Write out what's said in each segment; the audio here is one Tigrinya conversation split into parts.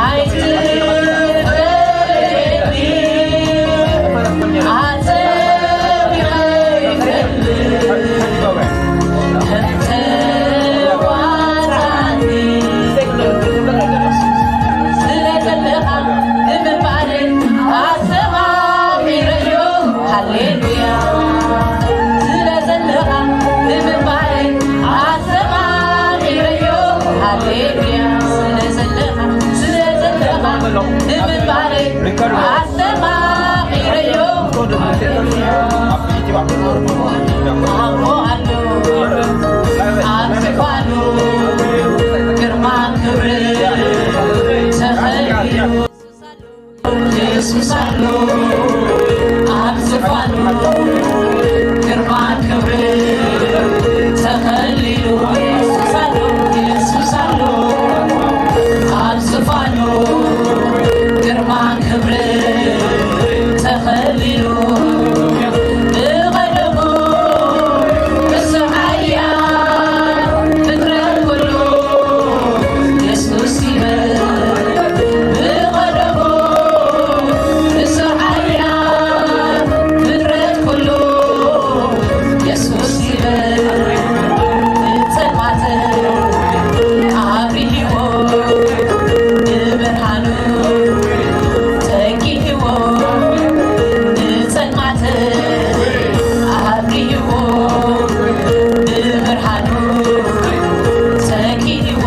ኣይትጥለኒ ኣጸቢቐ ይፈልጥ ከም ተዋጻኒ ስለ ዘለኻ ንምንባረይ ኣስተማቒረዮ። ሃሌሉያ ስለ ዘለኻ ንምንባረይ ኣስተማቒረዮ። ሃሌሉያ ስለ ዘለኻ ስለ ዘለኻ ንምንባረይ ኣስተማቒረዮ። ኣቦ ኣሎ ኣብ ዝፋኑ ግርማ ክብሪ ተኸሊሉ። የሱስ ኣሎ ኣብ ዝፋኑ ግርማ ክብሪ ተኸሊሉ። የሱስ ኣሎ፣ የሱስ ኣሎ ኣብ ዝፋኑ ግርማ ክብሪ ተኸሊሉ። ብቐደሙ እሱ ሓያል ፍጥረት ኩሉ የሱስ ይበል። ብቐደሙ እሱ ሓያል ፍጥረት ኩሉ የሱስ ይበል። ንጸልማት ኣብሪህዎ ብብርሃኑ ተኪህዎ። ንጸልማት ኣብሪህዎ ብብርሃኑ ተኪህዎ።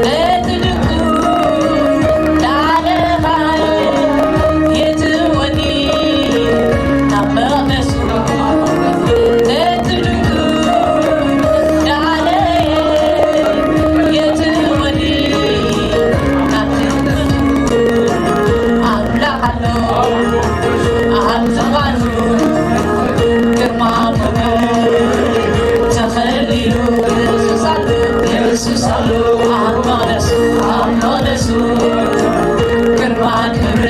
በቲ ድንቁ ዳለኻ የትወኒ ናብ መቕደሱ። በቲ ድንቁ ዳለ የትወኒ ናብ መቕደሱ። ኣምላኽ ኣሎ ኣብ ዝፋኑ ግርማ ክብሪ ተኸሊሉ። የሱስ ኣሎ፣ የሱስ ኣሎ ኣብ መቕደሱ፣ ኣብ መቕደሱ ግርማ ክብሪ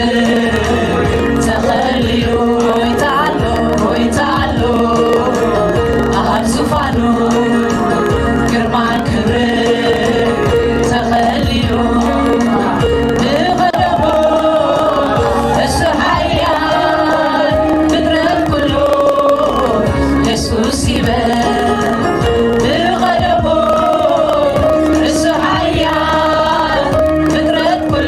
ተኸሊሉ። ጎይታ ኣሎ፣ ጎይታ ኣሎ ኣብ ዝፋኑ ግርማ ክብሪ ተኸሊሉ። ብቐደሙ እሱ ሓያል ፍጥረት ኩሉ የሱስ ይበል። ብቐደሙ እሱ ሓያል ፍጥረት ኩሉ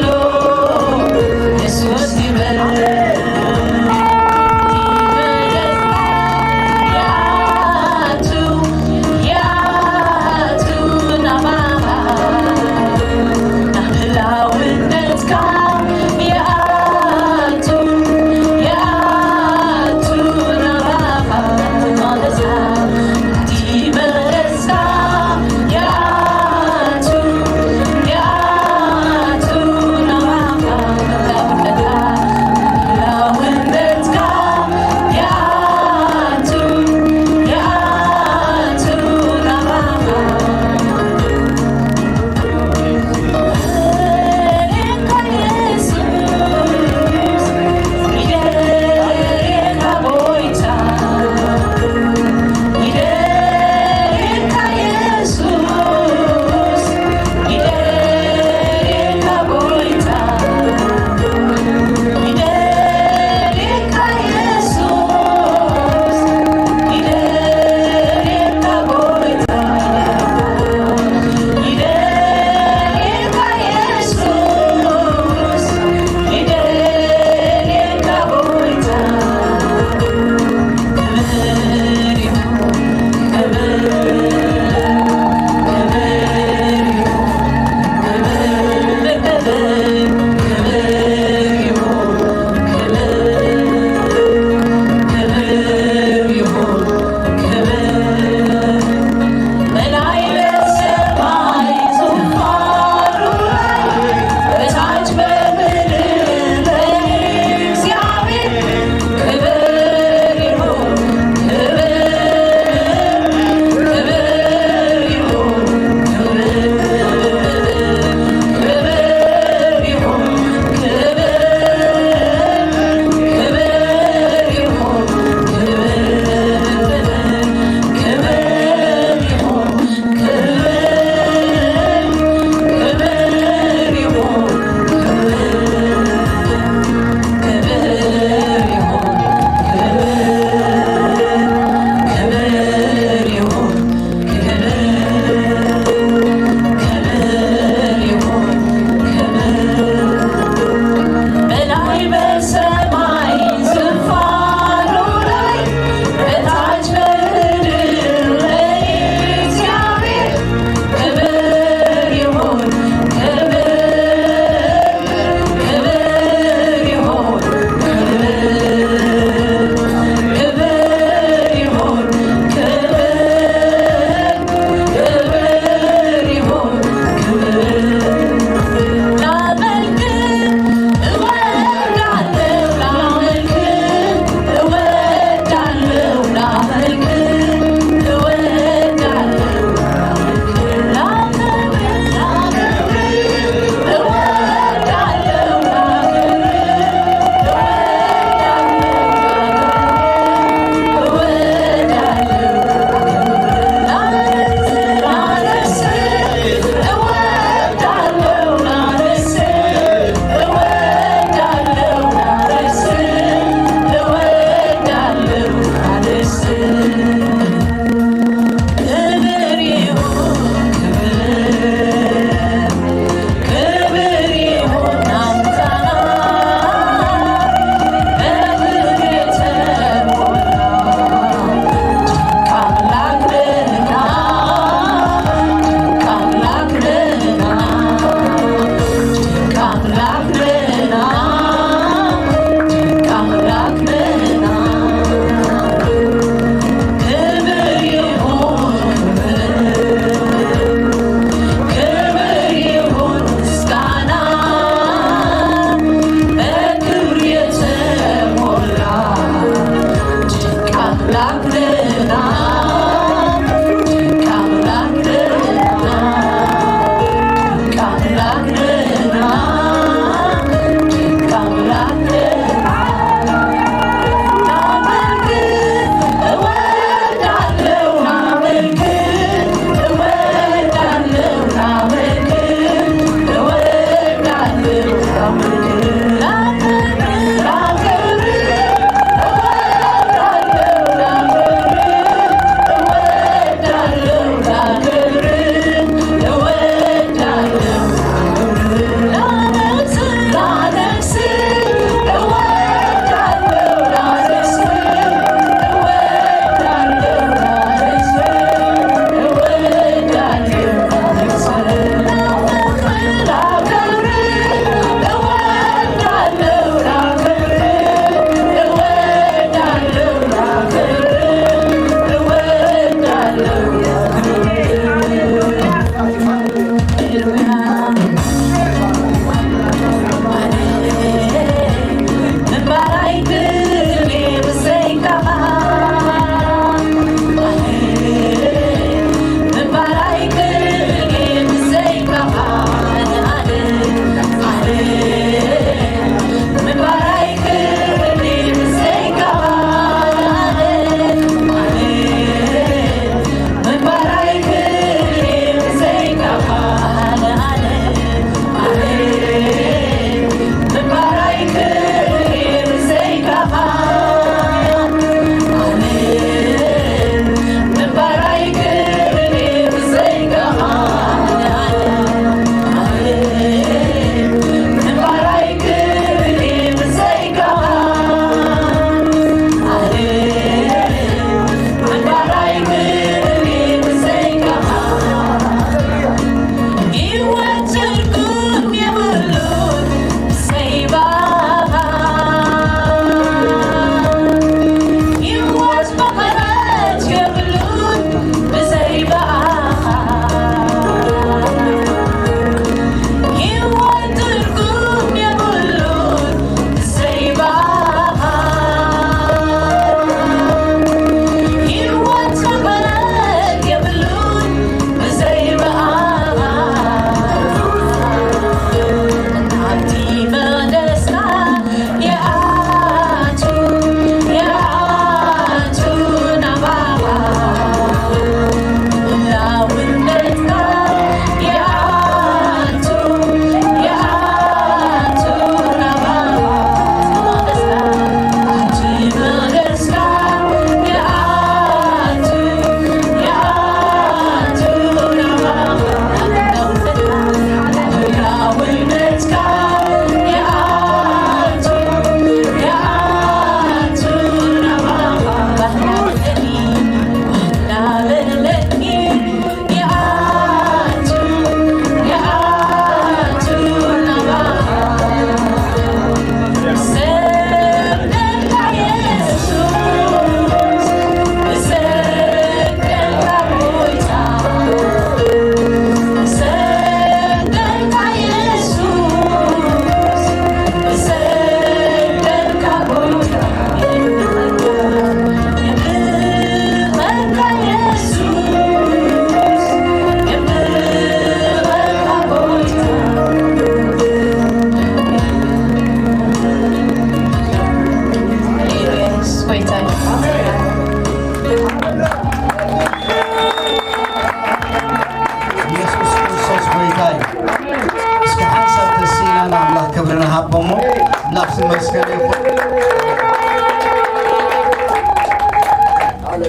ንሃቦሞ። ኣምላኽ ዝመስገን ይኹን።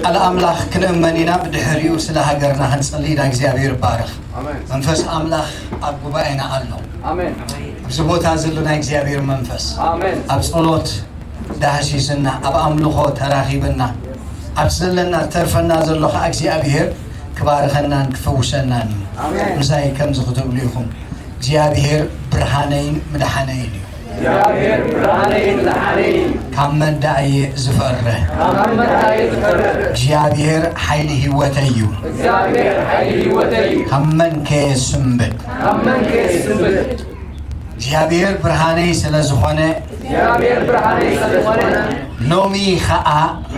ቃል ኣምላኽ ክንእመን ኢና፣ ብድሕሪኡ ስለ ሃገርና ክንጽሊ ኢና። እግዚኣብሔር ይባረኽ። ኣሜን። መንፈስ ኣምላኽ ኣብ ጉባኤና ኣሎ። ኣሜን። ኣብዚ ቦታ ዘሎ ናይ እግዚኣብሔር መንፈስ ኣሜን። ኣብ ጸሎት ዳህሲስና፣ ኣብ ኣምልኾ ተራኺብና፣ ኣብ ዘለና ተርፈና ዘሎ ኸዓ እግዚኣብሔር ክባርኸናን ክፈውሰናን እዩ። ኣሜን። ምሳይ ከምዚ ክትብሉ ኢኹም፣ እግዚኣብሔር ብርሃነይን ምድሓነይን እዩ። እግዚኣብሔር ብርሃነይን ምድሓነይን እዩ። ካብ መን ደኣ እየ ዝፈርህ? ካብ መን ደኣ እየ ዝፈርህ? እግዚኣብሔር ሓይሊ ህይወተይ እዩ። እግዚኣብሔር ሓይሊ ህይወተይ እዩ። ካብ መን ከ የስንብድ? ካብ መን ከ የስንብድ? እግዚኣብሔር ብርሃነይ ስለ ዝኾነ፣ እግዚኣብሔር ብርሃነይ ስለ ዝኾነ፣ ሎሚ ኸኣ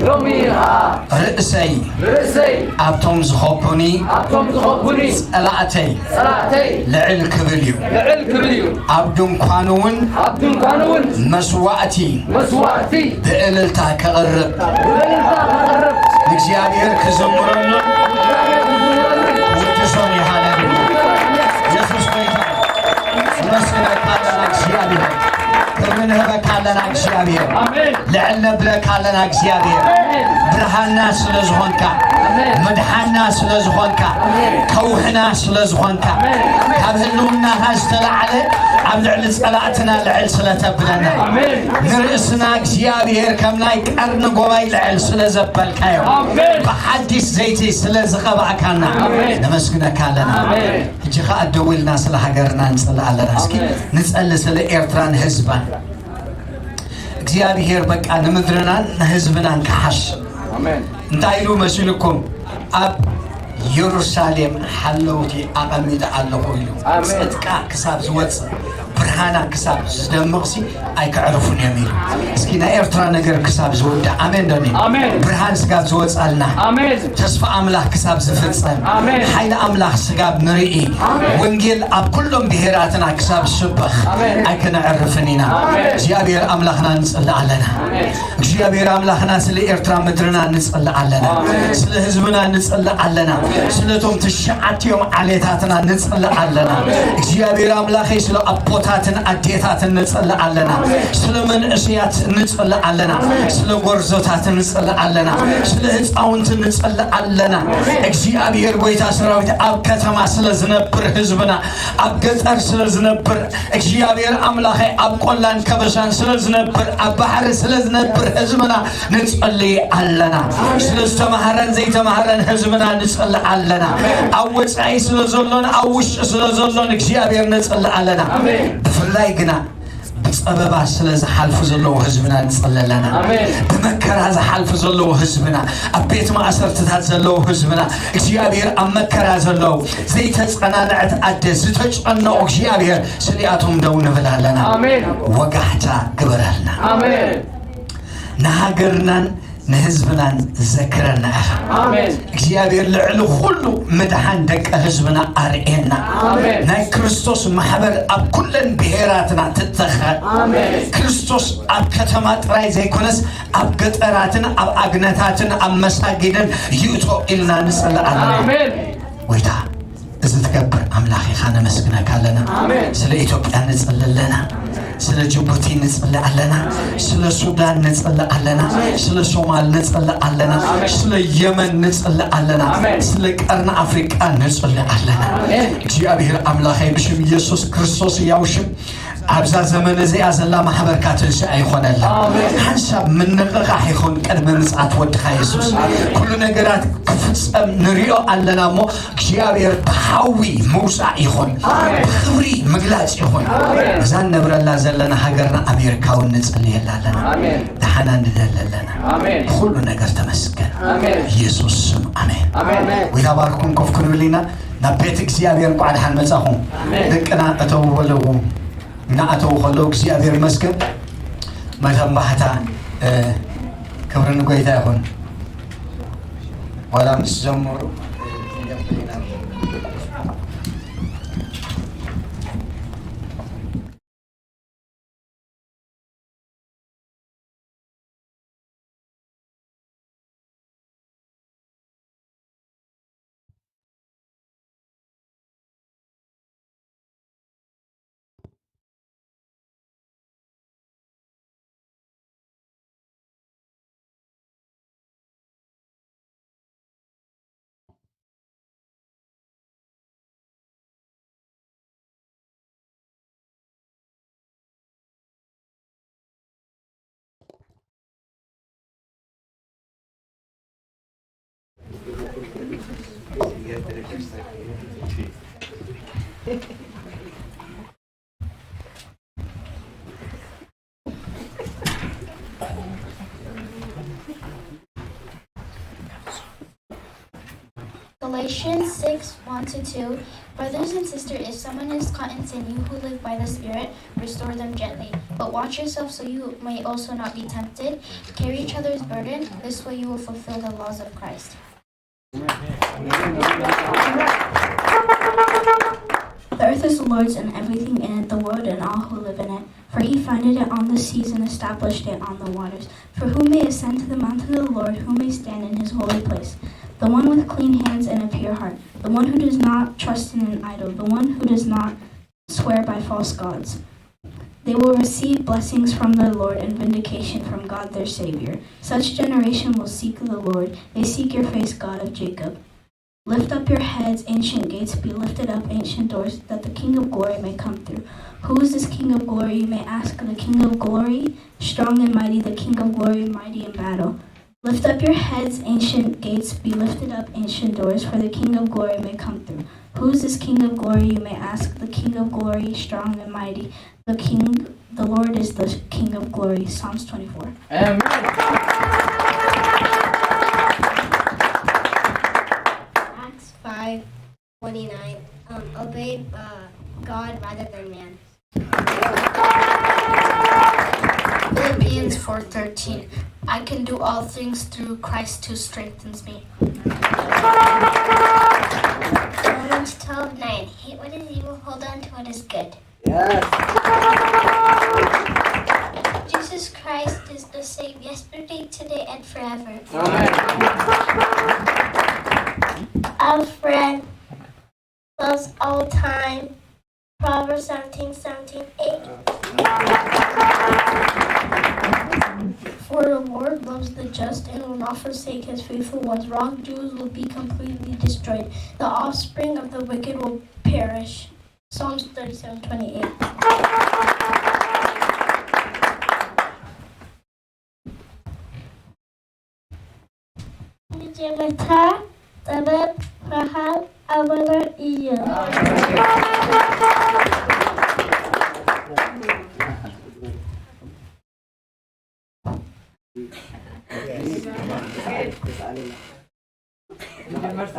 ሎሚ ኸኣ ርእሰይ ርእሰይ ኣብቶም ዝኸቡኒ ኣብቶም ዝኸቡኒ ጸላእተይ ጸላእተይ ልዕል ክብል እዩ። ልዕል ክብል እዩ። ኣብ ድንኳኑ እውን ኣብ ድንኳኑ እውን መስዋእቲ መስዋእቲ ብእልልታ ከቕርብ ብእልልታ ከቕርብ ንእግዚኣብሔር ክዝምረሉ ውድሶም ይሃለሉ። የሱስ ጎይታ። ነመስግነካ ኣለና እግዚኣብሔር። ክብሪ ንህበካ ኣለና እግዚኣብሔር። ኣሜን። ልዕል ነብለካ ኣለና እግዚኣብሔር። ኣሜን። ብርሃንና ስለ ዝኾንካ፣ ኣሜን። ምድሓንና ስለ ዝኾንካ፣ ኣሜን። ከውሕና ስለ ዝኾንካ፣ ኣሜን። ካብ ህልውናኻ ዝተላዕለ ኣብ ልዕሊ ጸላእትና ልዕል ስለ ተብለና፣ ኣሜን። ንርእስና እግዚኣብሔር ከም ናይ ቀርኒ ጎባይ ልዕል ስለ ዘበልካዮ፣ ኣሜን። ብሓድሽ ዘይቲ ስለ ዝቐባእካና፣ ኣሜን። ነመስግነካ ኣለና። ኣሜን። ሕጂ ኸኣ ደው ኢልና ስለ ሃገርና ንጽሊ ኣለና። እስኪ ኣሜን። ንጸሊ ስለ ኤርትራን ህዝባን። እግዚኣብሔር በቃ ንምድርናን ንህዝብናን ክሓሽ። ኣሜን። እንታይ ኢሉ መሲልኩም? ኣብ የሩሳሌም ሓለውቲ ኣቐሚጠ ኣለኹ ኢሉ። ኣሜን። ጽድቃ ክሳብ ዝወጽእ፣ ብርሃና ክሳብ ዝደምቕሲ ኣይከዕርፉን እዮም ኢሉ። እስኪ ናይ ኤርትራ ነገር ክሳብ ዝውዳእ፣ ኣሜን ዶ ኣሜን? ኣሜን። ብርሃን ስጋብ ዝወጻልና፣ ኣሜን። ተስፋ ኣምላኽ ክሳብ ዝፍጸም፣ ኣሜን። ሓይሊ ኣምላኽ ስጋብ ንርኢ፣ ኣሜን። ወንጌል ኣብ ኩሎም ብሄራትና ክሳብ ዝስበኽ ኣሜን። ኣይከነዕርፍን ኢና። ኣሜን። እግዚኣብሔር ኣምላኽና ንጽሊ ኣለና። ኣሜን። እግዚኣብሔር ኣምላኽና ስለ ኤርትራ ምድርና ንጽሊ ኣለና። ኣሜን። ስለ ህዝብና ንጽሊ ኣለና። ኣሜን። ስለቶም ትሽዓቲኦም ዓሌታትና ንጽሊ ኣለና። ኣሜን። እግዚኣብሔር ኣምላኸይ ስለ ኣቦታትን ኣዴታትን ንጽሊ ኣለና። ኣሜን። ስለ መንእሰያት ንጽሊ ኣለና። ኣሜን። ስለ ጎርዞታት ንጽሊ ኣለና። ኣሜን። ስለ ህፃውንቲ ንጽሊ ኣለና። ኣሜን። እግዚኣብሔር ጎይታ ሰራዊት ኣብ ከተማ ስለ ዝነብር ህዝብና፣ ኣብ ገጠር ስለ ዝነብር እግዚኣብሔር ኣምላኸይ ኣብ ቆላን ከበሳን ስለ ዝነብር፣ ኣብ ባሕሪ ስለ ዝነብር ህዝብና ንጸሊ ኣለና። ስለ ዝተማህረን ዘይተማህረን ህዝብና ንጸሊ ኣለና። ኣብ ወጻኢ ስለ ዘሎን ኣብ ውሽጢ ስለ ዘሎን እግዚኣብሔር ንጸሊ ኣለና። ብፍላይ ግና ብጸበባ ስለ ዝሓልፉ ዘለዉ ህዝብና ንጸሊ ኣለና። ኣሜን። ብመከራ ዝሓልፉ ዘለዉ ህዝብና፣ ኣብ ቤት ማእሰርትታት ዘለዉ ህዝብና፣ እግዚኣብሔር ኣብ መከራ ዘለዉ፣ ዘይተጸናንዐት ኣደ፣ ዝተጨነቑ እግዚኣብሔር ስሊኣቶም ደው ንብል ኣለና። ኣሜን። ወጋሕታ ግበረልና። ኣሜን። ንሃገርናን ንህዝብናን ዘክረና ኢኻ። ኣሜን። እግዚኣብሔር ልዕሊ ኩሉ ምድሓን ደቂ ህዝብና ኣርእየና። ኣሜን። ናይ ክርስቶስ ማሕበር ኣብ ኩለን ብሄራትና ትተኸል። ኣሜን። ክርስቶስ ኣብ ከተማ ጥራይ ዘይኮነስ ኣብ ገጠራትን ኣብ ኣግነታትን ኣብ መሳጊድን ይእቶ ኢልና ንጽሊ ኣለና። ኣሜን። ጎይታ እዚ ትገብር ኣምላኽ ኢኻ፣ ነመስግነካ ኣለና። ኣሜን። ስለ ኢትዮጵያ ንጽሊ ኣለና፣ ስለ ጅቡቲ ንጽሊ ኣለና፣ ስለ ሱዳን ንጽሊ ኣለና፣ ስለ ሶማል ንጽሊ ኣለና፣ ኣሜን። ስለ የመን ንጽሊ ኣለና፣ ኣሜን። ስለ ቀርኒ ኣፍሪቃ ንጽሊ ኣለና። ኣሜን። እግዚኣብሔር ኣምላኸይ ብሽም ኢየሱስ ክርስቶስ ያው ሽም ኣብዛ ዘመን እዚኣ ዘላ ማሕበርካ ትንስኣ ይኾነላ። ኣሜን። ሓንሳብ ምንቕቓሕ ይኹን ቅድሚ ምጽኣት ወድኻ የሱስ። ኣሜን። ኩሉ ነገራት ክፍጸም ንሪኦ ኣለና እሞ እግዚኣብሔር ብሓዊ ምውጻእ ይኹን። ኣሜን። ብኽብሪ ምግላጽ ይኹን። ኣሜን። እዛ ንነብረላ ዘለና ሃገርና ኣሜሪካ እውን ንጽልየላ ኣለና። ኣሜን። ደሓና ንደሊ ኣለና። ኣሜን። ብኹሉ ነገር ተመስገን። ኣሜን። ኢየሱስ ስም ኣሜን። ኣሜን። ጎይታ ባርኩም ኮፍ ክንብል ኢና። ናብ ቤት እግዚኣብሔር እንኳዕ ደሓን መጻኹም። ኣሜን። ደቅና እተው በለዎም። እናኣተዉ ከለዉ እግዚኣብሔር ይመስገን። መተንባሕታ፣ እ፣ ክብሪ ንጎይታ ይኹን። ዋላ ምስ ዘመሩ Galatians six, one to two. Brothers and sisters, if someone is caught in sin, you who live by the Spirit, restore them gently. But watch yourself so you may also not be tempted. Carry each other's burden. This way you will fulfill the laws of Christ. The earth is the Lord's and everything in it, the world and all who live in it. For he founded it on the seas and established it on the waters. For who may ascend to the mountain of the Lord? Who may stand in his holy place? The one with clean hands and a pure heart, the one who does not trust in an idol, the one who does not swear by false gods. They will receive blessings from their Lord and vindication from God their Savior. Such generation will seek the Lord. They seek your face, God of Jacob. Lift up your heads, ancient gates, be lifted up, ancient doors, that the King of glory may come through. Who is this King of glory, you may ask? The King of glory, strong and mighty, the King of glory, mighty in battle. Lift up your heads, ancient gates, be lifted up, ancient doors, for the King of glory may come through. Who is this King of glory, you may ask? The King of glory, strong and mighty, the King, the Lord is the King of glory. Psalms twenty-four. Amen. Acts five twenty-nine. Um, obey uh, God rather than man. Philippians four thirteen. I can do all things through Christ who strengthens me. Romans twelve nine. Hate what is evil, hold on to what is good. Yes. Jesus Christ is the same yesterday, today, and forever. Amen. Our friend loves all time. Proverbs seventeen seventeen eight. For the Lord loves the just and will not forsake his faithful ones. Wrongdoers will be completely destroyed. The offspring of the wicked will perish. Psalms thirty-seven twenty-eight. መጀመርታ ጥበብ ረሃብ ኣበረ እዩ። መጀመርታ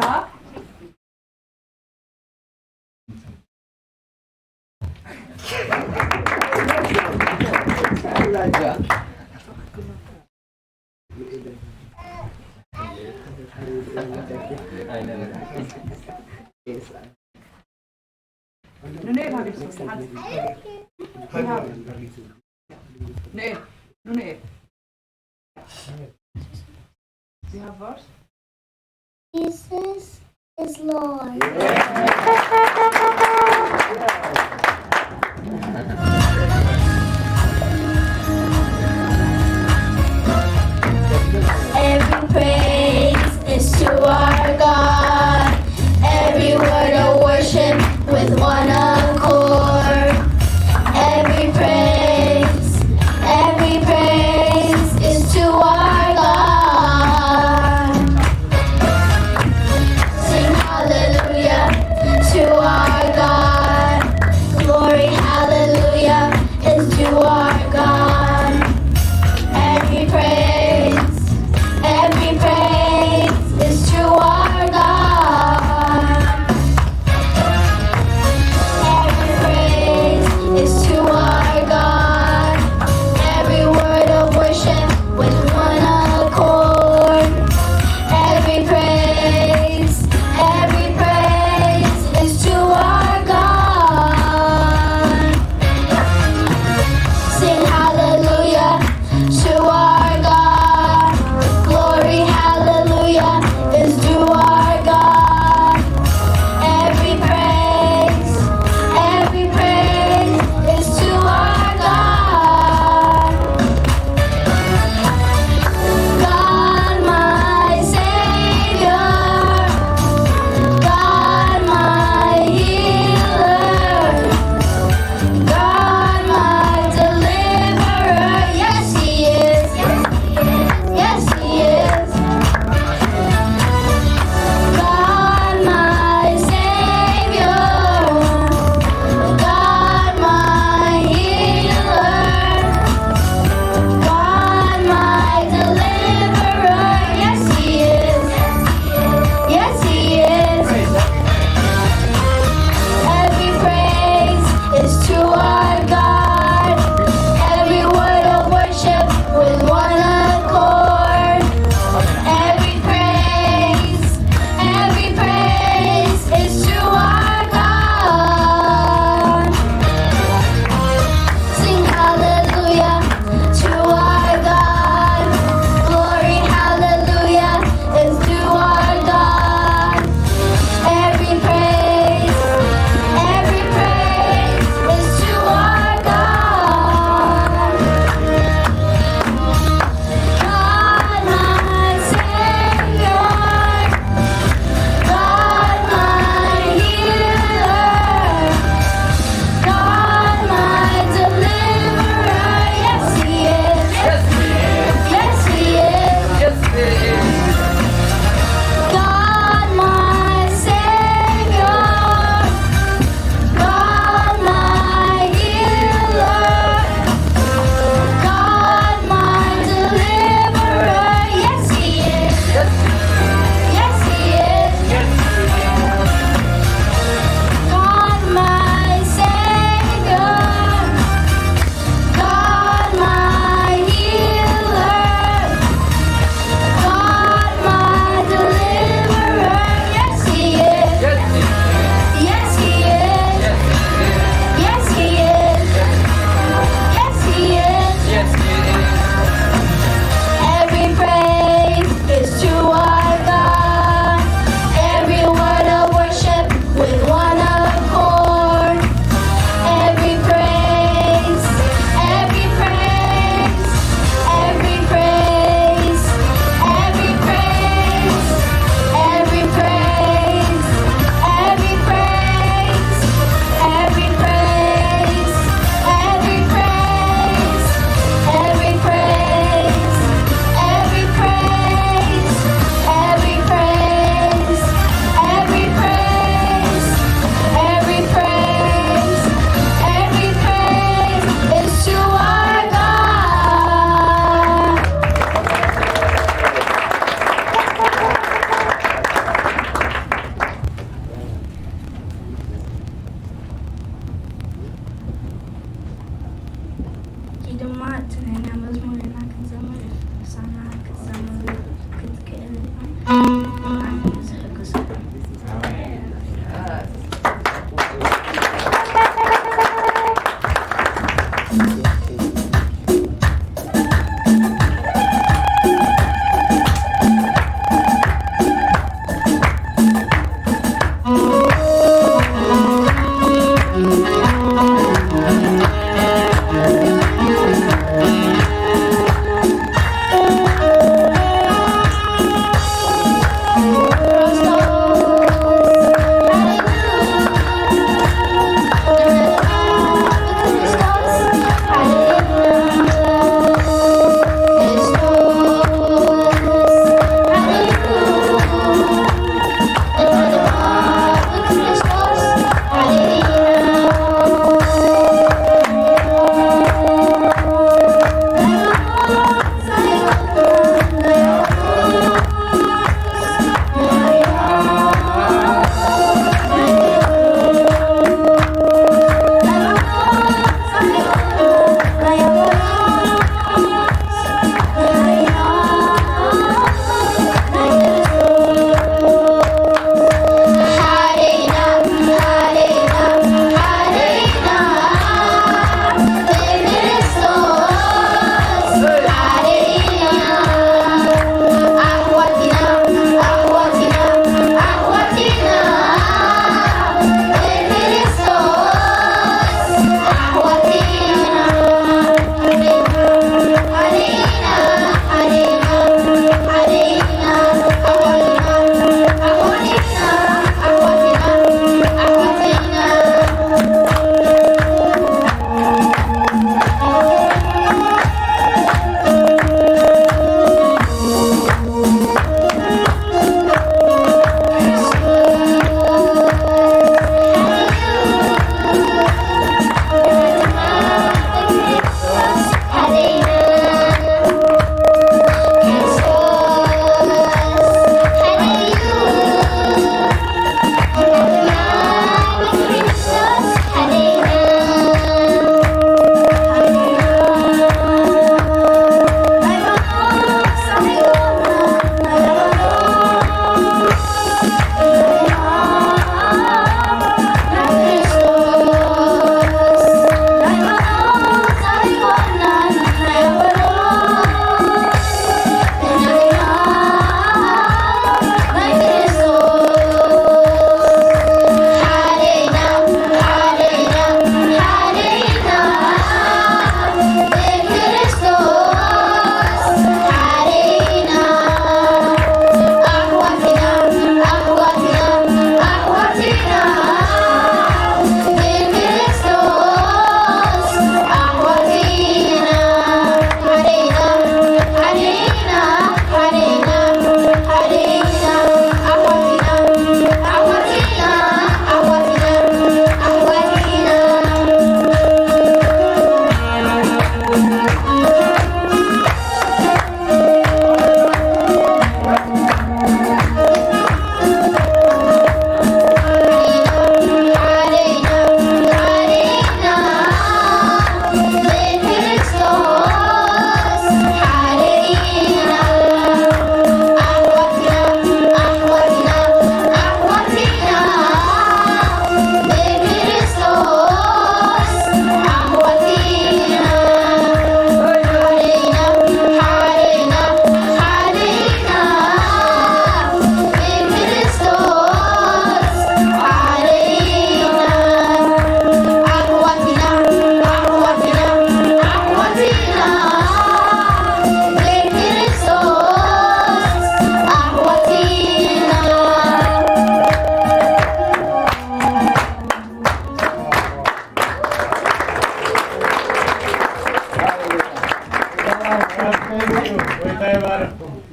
Jesus is Lord. Every praise is to our God. Every word of worship with one accord. Every praise, every praise is to our God. Sing hallelujah to our God. Glory, hallelujah. ድማ እቲ ናይና መዝሙር ኢና ክንዘምር፣ ምሳና ክትዘምሩ ክትክእሉ ኢኹም። ኣነ ዝሕግዙ።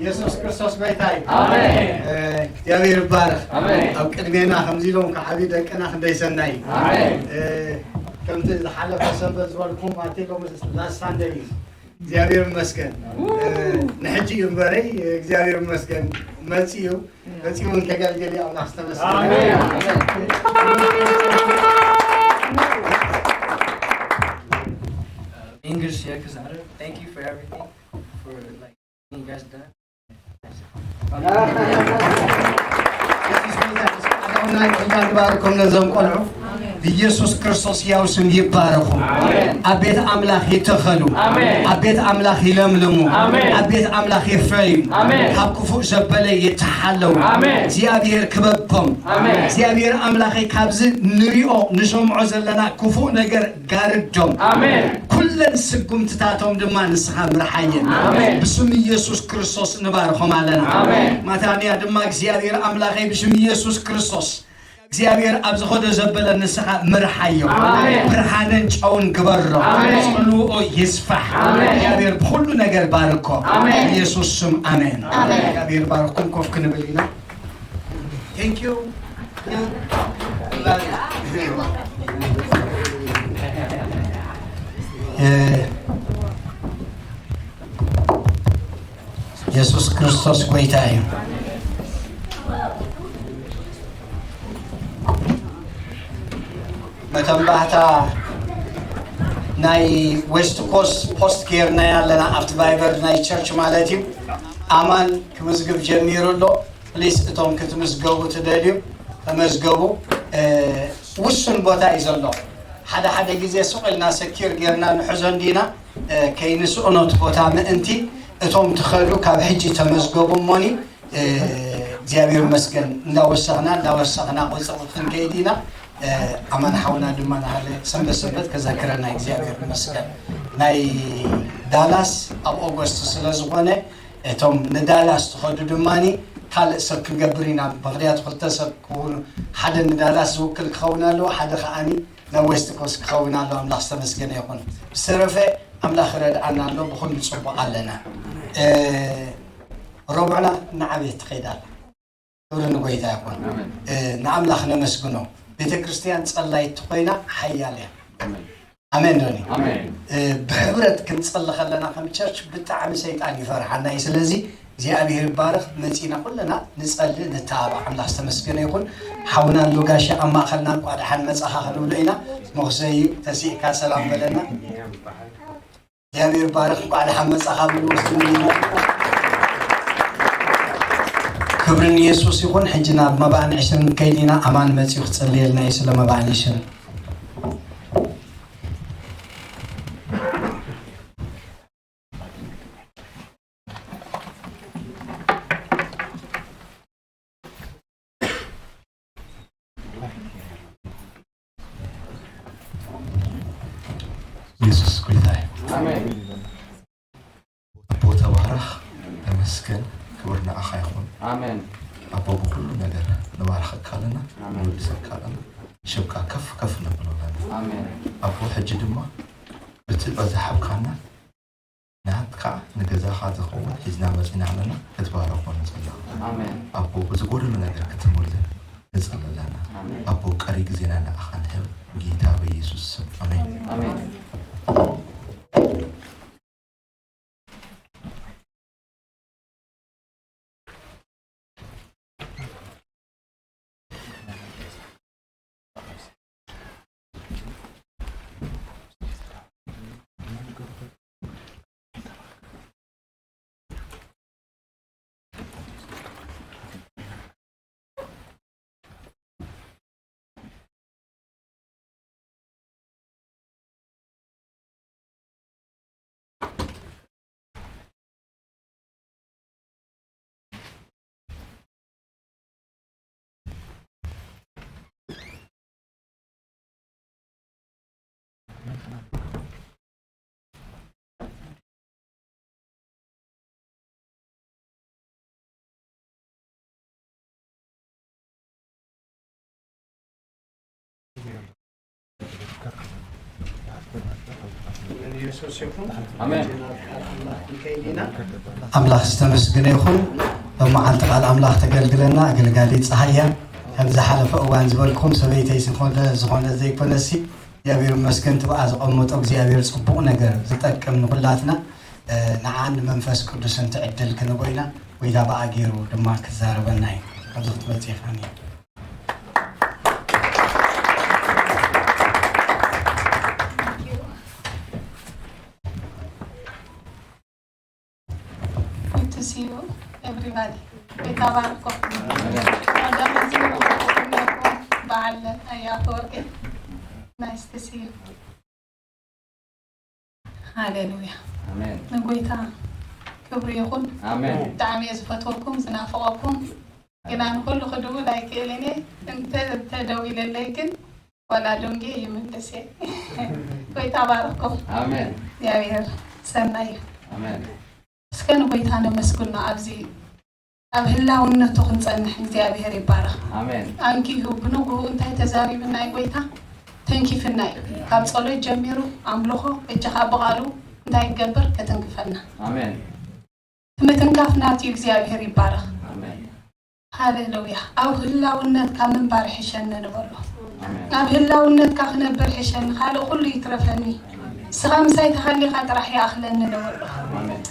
የሱስ ክርስቶስ ጎይታ እዩ። ኣሜን። እ፣ እግዚኣብሔር ይባረኽ። ኣሜን። ኣብ ቅድሜና ከምዚ ኢሎም ክዓብዩ ደቅና ክንደይ ሰናይ እዩ። ኣሜን። እ፣ ከምቲ ዝሓለፈ ሰንበት ዝበልኩም ኣቴ ሎሚ ላስት ሳንደይ እዩ። እግዚኣብሔር ይመስገን። እ፣ ንሕጂ እዩ እምበረይ፣ እግዚኣብሔር ይመስገን። መጺኡ፣ መጺኡ እውን ከገልግል እዩ። ኣምላኽ ዝተመስገነ። ኣሜን። English here because I don't. Thank you for everything, for like you guys done. ባርኩም ነዞም ቆልዑ። ኢየሱስ ክርስቶስ ያው ስም ይባረኹ። ኣብ ቤት ኣምላኽ ይተኸሉ። ኣብ ቤት ኣምላኽ ይለምልሙ። ኣብ ቤት ኣምላኽ ይፍረዩ። ካብ ክፉእ ዘበለ ይተሓለዉ። እግዚኣብሔር ክበቦም። እግዚኣብሔር ኣምላኸይ ካብዚ ንሪኦ ንሰምዖ ዘለና ክፉእ ነገር ጋርዶም። ኩለን ስጉምትታቶም ድማ ንስኻ ምርሓየን። ብስም ኢየሱስ ክርስቶስ ንባርኾም ኣለና። ማታንያ ድማ እግዚኣብሔር ኣምላኸይ ብስም ኢየሱስ ክርስቶስ እግዚኣብሔር ኣብ ዝኾዶ ዘበለ ንስኻ ምርሓዮ። ብርሃንን ጨውን ግበሮ። ጽልውኦ ይስፋሕ። እግዚኣብሔር ብኹሉ ነገር ባርኮ። ኢየሱስ ስም ኣሜን። እግዚኣብሔር ባርኩም። ኮፍ ክንብል ኢና። Thank you. የሱስ ክርስቶስ ጎይታ እዩ። መተንባህታ ናይ ዌስት ኮስት ፖስት ጌርናያ ኣለና ኣብቲ ቫይበር ናይ ቸርች ማለት እዩ። ኣማን ክምዝግብ ጀሚሩ ኣሎ። ፕሊስ እቶም ክትምዝገቡ ትደልዩ ተመዝገቡ። ውሱን ቦታ እዩ ዘሎ። ሓደ ሓደ ግዜ ሱቕ ኢልና ሰኪር ጌርና ንሕዞ እንዲና ከይንስእኖ እቲ ቦታ ምእንቲ እቶም ትኸዱ ካብ ሕጂ ተመዝገቡ እሞኒ እግዚኣብሔር ይመስገን እንዳወሰኽና እንዳወሰኽና ቁፅሪ ክንከይድ ኢና። ኣማን ሓውና ድማ ናሃለ ሰንበት ሰንበት ከዘክረና እግዚኣብሔር ይመስገን። ናይ ዳላስ ኣብ ኦገስት ስለ ዝኾነ እቶም ንዳላስ ትኸዱ ድማኒ ካልእ ሰብ ክንገብር ኢና። ምኽንያቱ ክልተ ሰብ ክውን ሓደ ንዳላስ ዝውክል ክኸውን ኣለዎ፣ ሓደ ከዓኒ ናብ ዌስት ኮስት ክኸውን ኣለዎ። ኣምላኽ ዝተመስገነ ይኹን። ብዝተረፈ ኣምላኽ ይረድኣና ኣሎ፣ ብኹሉ ጽቡቕ ኣለና። እ፣ ረቡዕና እናዓበየት ትኸይድ ኣላ። ክብሪ ንጎይታ ይኹን። እ፣ ንኣምላኽ ነመስግኖ። ቤተ ክርስቲያን ጸላይት ኮይና ሓያል እያ። ኣሜን ዶኒ? እ፣ ብሕብረት ክንጸሊ ከለና ከም ቸርች ብጣዕሚ ሰይጣን ይፈርሓና እዩ። ስለዚ እግዚኣብሔር ይባረኽ። መጺና ኩልና ንጸሊ፣ ንተባባዕ። ኣምላኽ ዝተመስገነ ይኹን። ሓውና ኣሎ ጋሻ ኣብ ማእኸልና እንኳዕ ደሓን መጻኻ ክንብሎ ኢና። መኽሰይ ተሲእካ ሰላም በለና። እግዚኣብሔር ይባረኽ። እንኳዕ ደሓን መጻኻ ብሉ። ክብሪ ንየሱስ ይኹን። ሕጂ ናብ መባእን ዕሽርን ከይድ ኢና። ኣማን መጺኡ ክጸልየልና እዩ ስለ መባእን ዕሽርን። የሱስ ጎይታ እዩ። ኣቦ ተባረኽ፣ ተመስገን፣ ክብሪ ንዓኻ ይኹን። ኣቦ ብኹሉ ነገር ንባርኸካ ኣለና፣ ንወድሰካ ኣለና፣ ሽምካ ከፍ ከፍ ነብሎ ኣለና። ኣቦ ሕጂ ድማ እቲ ዝሃብካና ናትካ ንገዛኻ ዝኸውን ሒዝና መጺና ኣለና፣ ክትባረኾ ንጽሊ። ኣቦ ብዝጎደሎ ነገር ክትምልእ ንጽሊ ኣለና። ኣቦ ቀሪ ግዜና ንዓኻ ንህብ፣ ጌታ በኢየሱስ ስም ኣሜን። ኣምላኽ ዝተመስገነ ይኹን። ሎመዓልቲ ቃል ኣምላኽ ተገልግለና ኣገልጋሊ ፀሃያ። ከም ዝሓለፈ እዋን ዝበልኩም ሰበይተይ ዝኾነ ዘይኮነ ዘይኮነሲ እግዚኣብሔር ይመስገን። ትብኣ ዝቐመጦ እግዚኣብሔር ፅቡቕ ነገር ዝጠቅም ንኹላትና ንዓን ንመንፈስ ቅዱስን ትዕድል ክንቦ ኢና። ጎይታ ብኣ ገይሩ ድማ ክዛረበና እዩ። ኣብዚ ክትመፅእ ኢኻኒ። see you, everybody. ቤታ ባርኮ። ቀዳም እዚ በዓል ኣያ ኣፈወርቂ። Nice to see you. ሃሌሉያ። ኣሜን። ንጎይታ ክብሪ ይኹን። ኣሜን። ብጣዕሚ እየ ዝፈትወኩም፣ ዝናፍቐኩም። ግና ንኹሉ ክድውል ኣይክእልን እየ። እንተ-፣ እንተደዊለለይ ግን ዋላ ደንጌ ይምልስ እየ። ጎይታ ባርኮ። ኣሜን። እግዚኣብሔር ሰናይ እዩ። ኣሜን። እስከ ንጎይታ ነመስግኖ። ኣብዚ ኣብ ህላውነቱ ክንጸንሕ እግዚኣብሔር ይባረኽ። ኣሜን። ኣንኪሁ ብንጉሁ እንታይ ተዛሪብና እዩ ጎይታ? ተንኪፍና እዩ። ካብ ጸሎት ጀሚሩ ኣምልኾ፣ እጅኻ ብቓሉ እንታይ ይገብር? ከትንክፈና። ኣሜን። እቲ ምትንካፍ ናትዩ እግዚኣብሔር ይባረኽ። ኣሜን። ሃሌሉያ። ኣብ ህላውነትካ ምንባር ሕሸኒ ንበሎ። ኣሜን። ኣብ ህላውነትካ ክነብር ሕሸኒ፣ ካልእ ኩሉ ይትረፈኒ። ንስኻ ምሳይ ተሃሊኻ ጥራሕ ይኣኽለኒ ንበሎ። ኣሜን።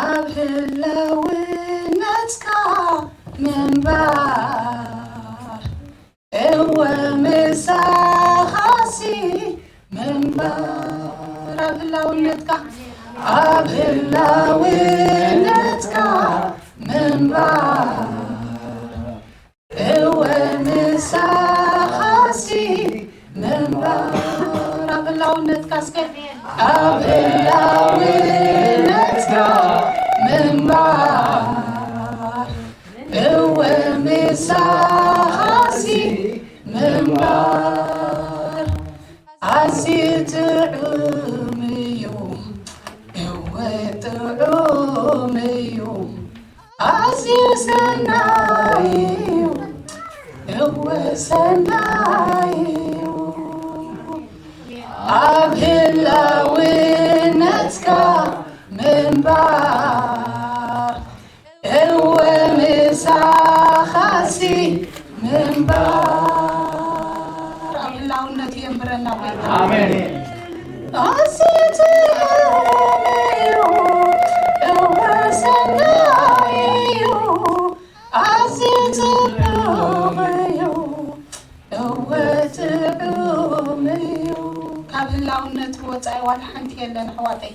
ኣብ ህላውነትካ ምንባር፣ እወ ምሳኻሲ ምንባር። ኣብ ህላውነትካ፣ ኣብ ህላውነትካ ምንባር፣ እወ ምሳኻሲ ምንባር። ኣብ ህላውነትካ እስከ፣ ኣብ ህላውነትካ ምንባር፣ እወ ምሳኻሲ ምንባር። ኣዝዩ ጥዑም እዩ፣ እወ ጥዑም እዩ። ኣዝዩ ሰናይ እዩ፣ እወ ሰናይ እዩ። ኣብ ህላውነትካ ምንባር፣ እወ ምሳኻሲ ምንባር። ኣብ ህላውነቱ የንብረና ጎይታ። ኣሜን። ኣዝዩ ጥዑም እዩ፣ እወ ሰናይ እዩ። ኣዝዩ ጽቡቕ እዩ፣ እወ ጥዑም እዩ። ካብ ህላውነቱ ወጻኢ ዋላ ሓንቲ የለን ኣሕዋተይ።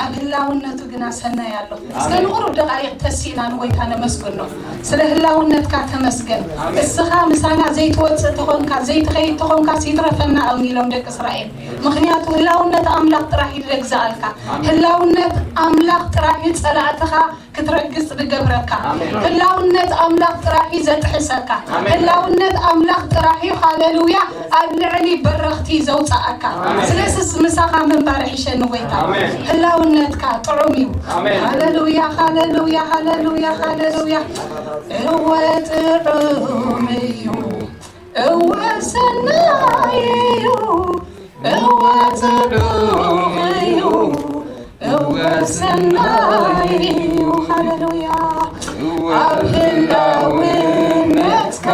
ኣብ ህላውነቱ ግና ሰናይ ኣሎ። እስከ ንቑሩብ ደቓይቕ ተሲእና ንጎይታ ነመስግኖ። ስለ ህላውነትካ ተመስገን። እስኻ ምሳና ዘይትወጽእ ተኾንካ፣ ዘይትኸይድ ተኾንካ፣ ይትረፈና እዮም ኢሎም ደቂ እስራኤል። ምኽንያቱ ህላውነት ኣምላኽ ጥራሕ እዩ ዘግዝኣልካ። ህላውነት ኣምላኽ ጥራሕ እዩ ጸላእትኻ ክትረግጽ ዝገብረካ። ኣሜን። ህላውነት ኣምላኽ ጥራሕ እዩ ዘጥሕሰካ። ኣሜን። ህላውነት ኣምላኽ ጥራሕ እዩ፣ ሃሌሉያ፣ ኣብ ልዕሊ በረኽቲ ዘውጽኣካ። ኣሜን። ስለዚስ ምሳኻ ምንባር ይሕሸኒ ጎይታ። ኣሜን። ህላውነትካ ጥዑም እዩ። ኣሜን። ሃሌሉያ፣ ሃሌሉያ፣ ሃሌሉያ፣ ሃሌሉያ። እወ ጥዑም እዩ፣ እወ ሰናይ እዩ፣ እወ ጽቡቕ እዩ፣ እወ ሰናይ እዩ። ሃሌሉያ። ኣብ ህላውነትካ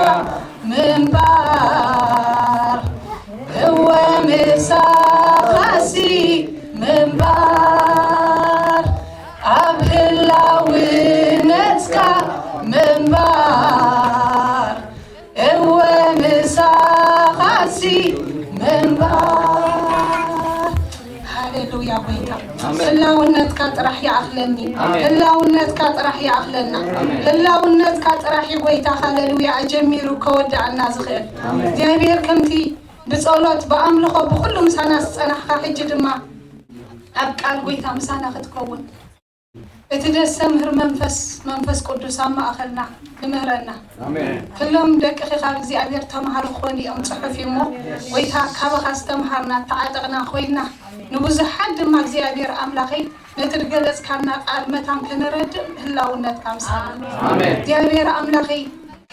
ምንባር፣ እወ ምሳኻሲ ምንባር፣ ኣብ ህላውነትካ ምንባር፣ እወ ምሳኻሲ ምንባር። ሃሌሉያ ጎይታ። ኣሜን። ህላውነትካ ጥራሕ ይኣኽለኒ። ኣሜን። ህላውነትካ ጥራሕ ይኣኽለና። ኣሜን። ህላውነትካ ጥራሕ እዩ ጎይታ፣ ሃሌሉያ፣ ኣጀሚሩ ከወድኣና ዝኽእል። ኣሜን። እግዚኣብሔር ከምቲ ብጸሎት፣ ብኣምልኾ፣ ብኹሉ ምሳና ዝጸናሕካ፣ ሕጂ ድማ ኣብ ቃል ጎይታ ምሳና ክትከውን፣ እቲ ዘስተምህር መንፈስ፣ መንፈስ ቅዱስ ኣብ ማእኸልና ይምህረና። ኣሜን። ኩሎም ደቅኺ ካብ እግዚኣብሔር ተምሃሩ ክኾኑ እዮም፣ ጽሑፍ እዩ እሞ፣ ጎይታ፣ ካባኻ ዝተምሃርና፣ እተዓጠቕና ኮይንና፣ ንብዙሓት ድማ እግዚኣብሔር ኣምላኸይ፣ ነቲ ዝገለጽካልና ቃል መታን ከነረድእ ህላውነትካ ምሳና። ኣሜን። እግዚኣብሔር ኣምላኸይ፣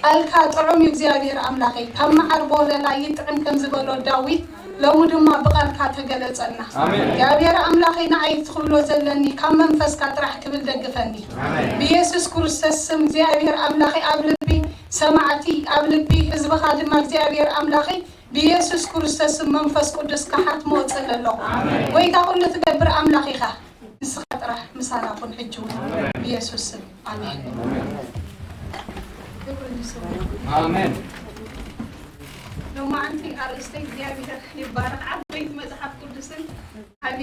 ቃልካ ጥዑም እዩ እግዚኣብሔር ኣምላኸይ፣ ካብ መዓር ቦለላ ይጥዕም ከም ዝበሎ ዳዊት፣ ሎሚ ድማ ብቃልካ ተገለጸልና። ኣሜን። እግዚኣብሔር ኣምላኸይ፣ ንዓይ እቲ ክብሎ ዘለኒ ካብ መንፈስካ ጥራሕ ክብል ደግፈኒ። ኣሜን። ብኢየሱስ ክርስቶስ ስም እግዚኣብሔር ኣምላኸይ፣ ኣብ ልቢ ሰማዕቲ፣ ኣብ ልቢ ህዝብኻ ድማ እግዚኣብሔር ኣምላኸይ፣ ብኢየሱስ ክርስቶስ ስም መንፈስ ቅዱስ ክሓትሞ እጽሊ ኣለኹ። ኣሜን። ጎይታ ኩሉ ትገብር ኣምላኽ ኢኻ። ንስኻ ጥራሕ ምሳና ኩን ሕጂ እውን ብኢየሱስ ስም። ኣሜን። ኣሜን። ሎማዓንቲ ኣርእስተ እግዚኣብሔር ይባረኽ። ዓበይቲ መጽሓፍ ቅዱስን ዓቢ